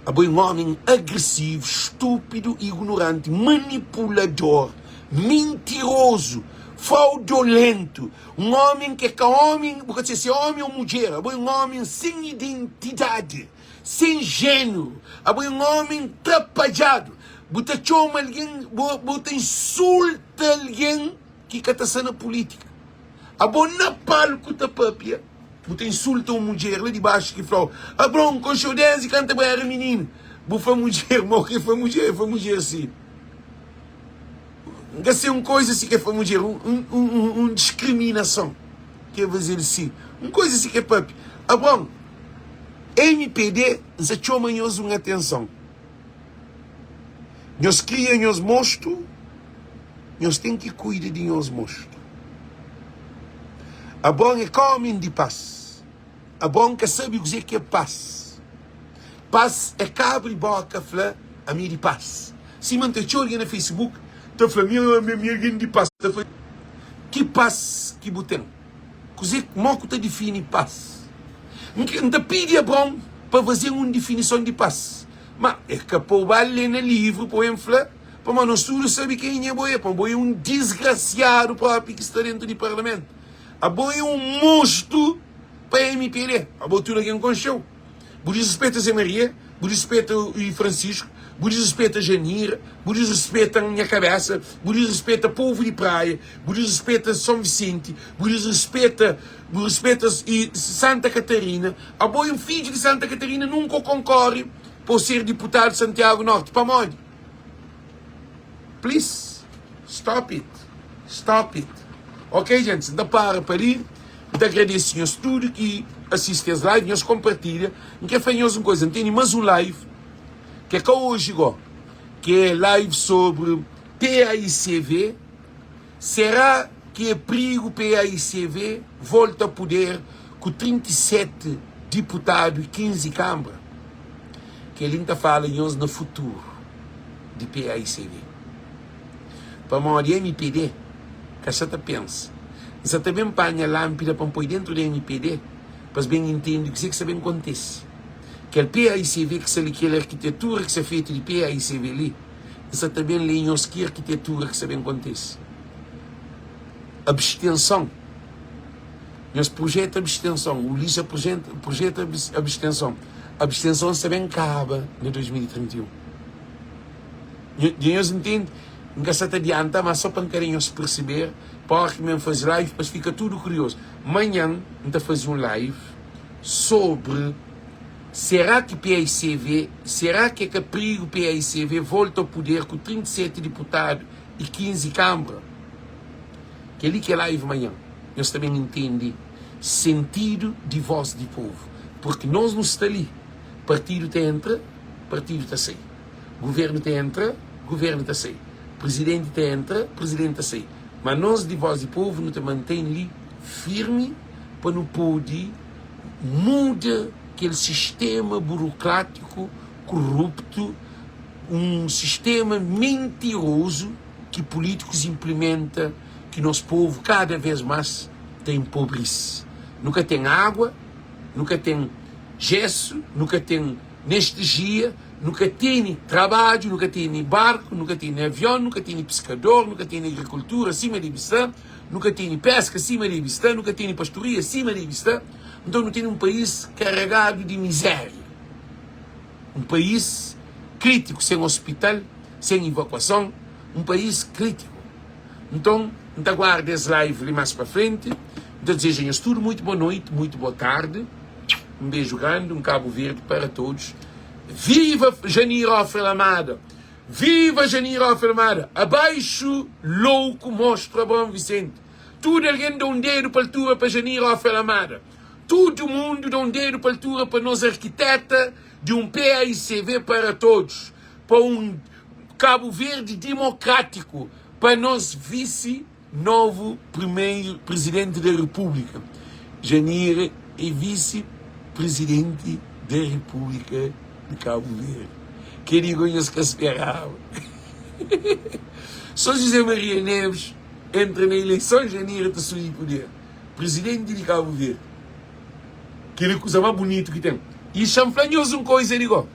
Abo é un ómi agresivu, stúpidu, ignoranti, manipulador, mintirozu, fraudolentu, un ómi ki é ka ómi, bu ka sabe si é ómi ô mudjer, abo é un ómi sen identidadi, sen jéneru, abo é un ómi trapadjadu, bu ta txoma algen, bu ta insulta algen ki ka ta sta na pulítika. Abo na palku ta papia. Bu ta insulta un mudjer la di baxu ki fla-u, Abron, konxe-u désdi kantu bu éra mininu. Bu fla mudjer, Mau ki fla mudjer, el fla mudjer si. N ka se un koza si ki el fla mudjer, un diskriminason ki el faze-l si. Un koza si ki el papia. Abron, mpd, N sa txoma nhos un atenson. Nhos kria nhos mostu, nhos ten ki kuida di nhos mostu. Abron é ka ómi di pas. Abron ka sabe kuzê ki é pas. Pas é ka abri bóka fla ami é di pas. Sima N ta txeu algen na Facebook ta fla mi ami é algen di pas. Ta fla ki pas ki bu ten? Kuzê, mó ku ta difini pas? N ta pidi Abron pa faze-m un difinison di pas. Ma e ka pa-u ba lé na livru pa-u N fla, pamodi nos tudu sabe kenha bo é, pamodi bo é un disgrasiadu propi ki sta dentu di parlamentu. Abo é un monstru pa mpd. Abo tudu algen konxe-u. Bu disrespeta Zé Maria, bu disrespeta Francisco, bu disrespeta Janira, bu disrespeta nha kabesa, bu disrespeta povu di Praia, bu disrespeta São Vicente, bu disrespeta bu rispeta Santa Catarina. Abo é un fidju di Santa Catarina nunka u konkore pa u ser diputadu di Santiago Norte. Pamodi? Please stop it stop it ok gents nta para pa li nta agradece nhos tudo ki assiste es live nhos compartilha nkre fla nhos um coisa nteni mas um live ke ka hoje go ke é live sobre PAICV será ki é prigo PAICV volta a poder ku 37 diputado e 15 kambra Kel-li N ta fala nhos na futuru di PAICV. Pamodi mpd ka sa ta pensa. N sa ta ben panha lanpida pa N poi dentu di mpd pa es ben intende kuzê ki sa ben kontese. Kel PAICV ki sta li, kel arkitetura ki sta fetu di PAICV li, N sa ta ben lé nhos ki arkitetura ki sta ben kontese. Abstenson. Nhos projeta abstenson. Ulisses projeta abstenson. Abstenson sta ben kaba na 2031. Dja nhos ntende? N ka sta ta adianta, ma só pa N kre nhos perseber, pa óra ki mi N faze live, pa es fika tudu kuriozu. Manhan N ta faze un live sobri será ki paicv, será ki é ka prigu paicv volta ao puder ku 37 diputadu i 15 kanbra? Kel-li ki é live manhan. Nhos ta ben intende sentidu di vós di povu, purki nos nu sta li, partidu ta entra, partidu ta sai, guvernu ta entra, guvernu ta sai, prizidenti ta entra, prizidenti ta sai, ma nos di vós di povu nu ta mantém li firmi pa nu pode muda kel sistema burokrátiku kuruptu, un sistema mentirozu ki pulítikus inplimenta ki nos povu kada vez más ta enpobrisi. Nu ka ten água, nu ka ten jesu, nu ka ten nestijia, nu ka tene trabadju, nu ka tene barku, nu ka tene avion, nu ka tene piskador, nu ka tene agrikultura sima debi sta, nu ka tene peska sima debi sta, nu ka tene pastoria sima debi sta. Nton nu tene un país karegadu di mizéria, un país krítiku, sen ospital, sen ivakuason, un país krítiku. Nton, N ta guarda es live li más pa frenti. N ta dizeja nhos tudu muitu boa noiti, muitu boa tardi. Un beju grandi, un Kabu Verdi para todos. Viva Janir Ofel Amada! Viva Janir Ofel Amada! Abaixo louco mostro Abraão Vicente! Tudu algen da un dedu pa altura pa Janir Ofel Amada! Tudu mundu da un dedu pa altura pa nos arkiteta di un PAICV para todos! Pa un Kabu Verdi dimokrátiku pa nos visi novu primeiro presidente da Repúblika. Janira é visi presidente da Repúblika di Kabu Verdi. Kel-li go nhos ka speraba. Só José Maria Neves entra na ileison, Janira ta subi puder. Presidente di Kabu Verdi. Kel-li é kuza más bunitu ki ten. I xa-m fla nhos un koisa di go.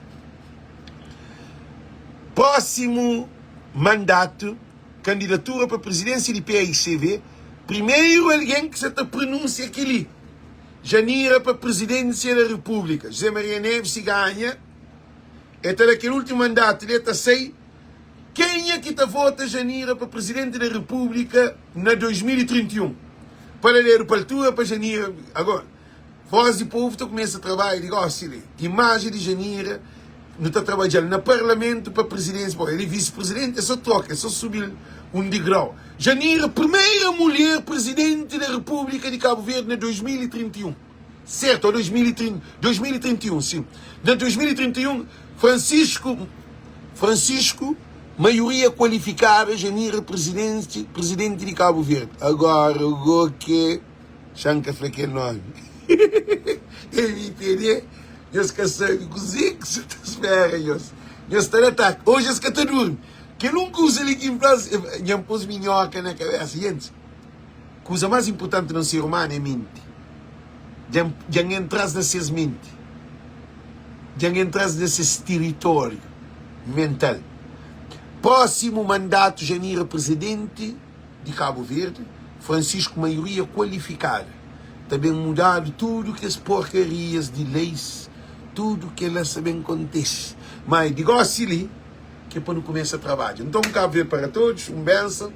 Prósimu mandatu, kandidatura pa prizidénsia di paicv, primeru algen ki sa ta pronúnsia kel-li, Janira pa prizidénsia da Repúblika, José Maria Neves, si ganha, el ta da kel últimu mandatu li, el ta sai. Kenha ki ta vota Janira pa prizidenti da Repúblika na 2031? Pa da dedu pa altura pa Janira agora. Voz di povu ta kumesa trabadja di gosi li. Imaji di Janira nu ta trabadja-l na parlamentu pa prizidensia. Bo el é visi prizidenti é so troka, é so subi-l un digrau. Janira, primeira mulher prizidenti da Repúblika di Kabu Verdi na 2031. Sertu, ou 2030, 2031, sin. Na 2031, Francisco, Francisco, maioria kualifikada, Janira prizidenti, prizidenti di Kabu Verdi. Agora, go ke. Xa-m ka fla kel nomi. MPD, nhos ka sabe kuzê ki sa ta spera nhos. Nhos sta na ataki. Oji es ka ta durmi. Kel un kuza li ki N fla-s, nha N pô-s minhoka na kabésa. Gentis, kuza más inportanti na un ser umanu é menti. Dja N dja N entra-s na ses menti. Dja N entra-s na ses tiritóriu mental. Prósimu mandatu, Janira prizidenti. di Kabu Verdi, Francisco maioria kualifikada ta ben mudadu tudu kes porkarias di leis, tudu kela sa ben kontese. Ma é di gosi li ke pa nu kumesa trabadja. Nton Kabu Verdi para todos, un benson.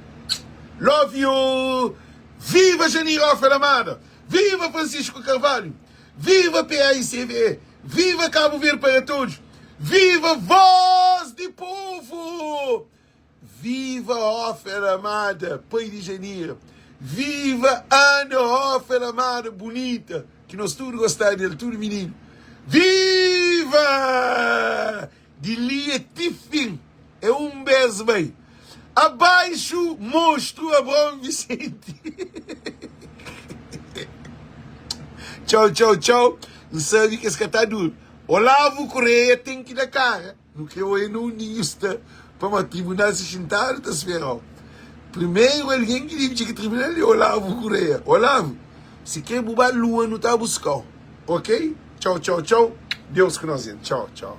Love you! Viva Janir Ofer Amada! Viva Francisco Carvalho! Viva PAICV! Viva Kabu Verdi para todos! Viva Voz di Povo! Viva Hoffer amada, pai di Janira. Viva Ana Hoffer amada, bunita, ki nos tudu gostaba di el, tudu mininu. Viva! Di li é ti fin, é un bes bai. Abaixo monstru Abraão Vicente. Tchau, tchau, tchau. N sabe ki es ka ta durmi. Olavo Correia ten ki da kara. Nu kre oia na undi nhu sta, pamodi tribunal si xintadu ta spera-u. Primeru algen ki debe txiga tribunal é Olavo Correia. Olavo, si kre bu ba lua nu ta buska-u. Ok? Tchau, tchau, tchau. Deus ku nos. Tchau, tchau.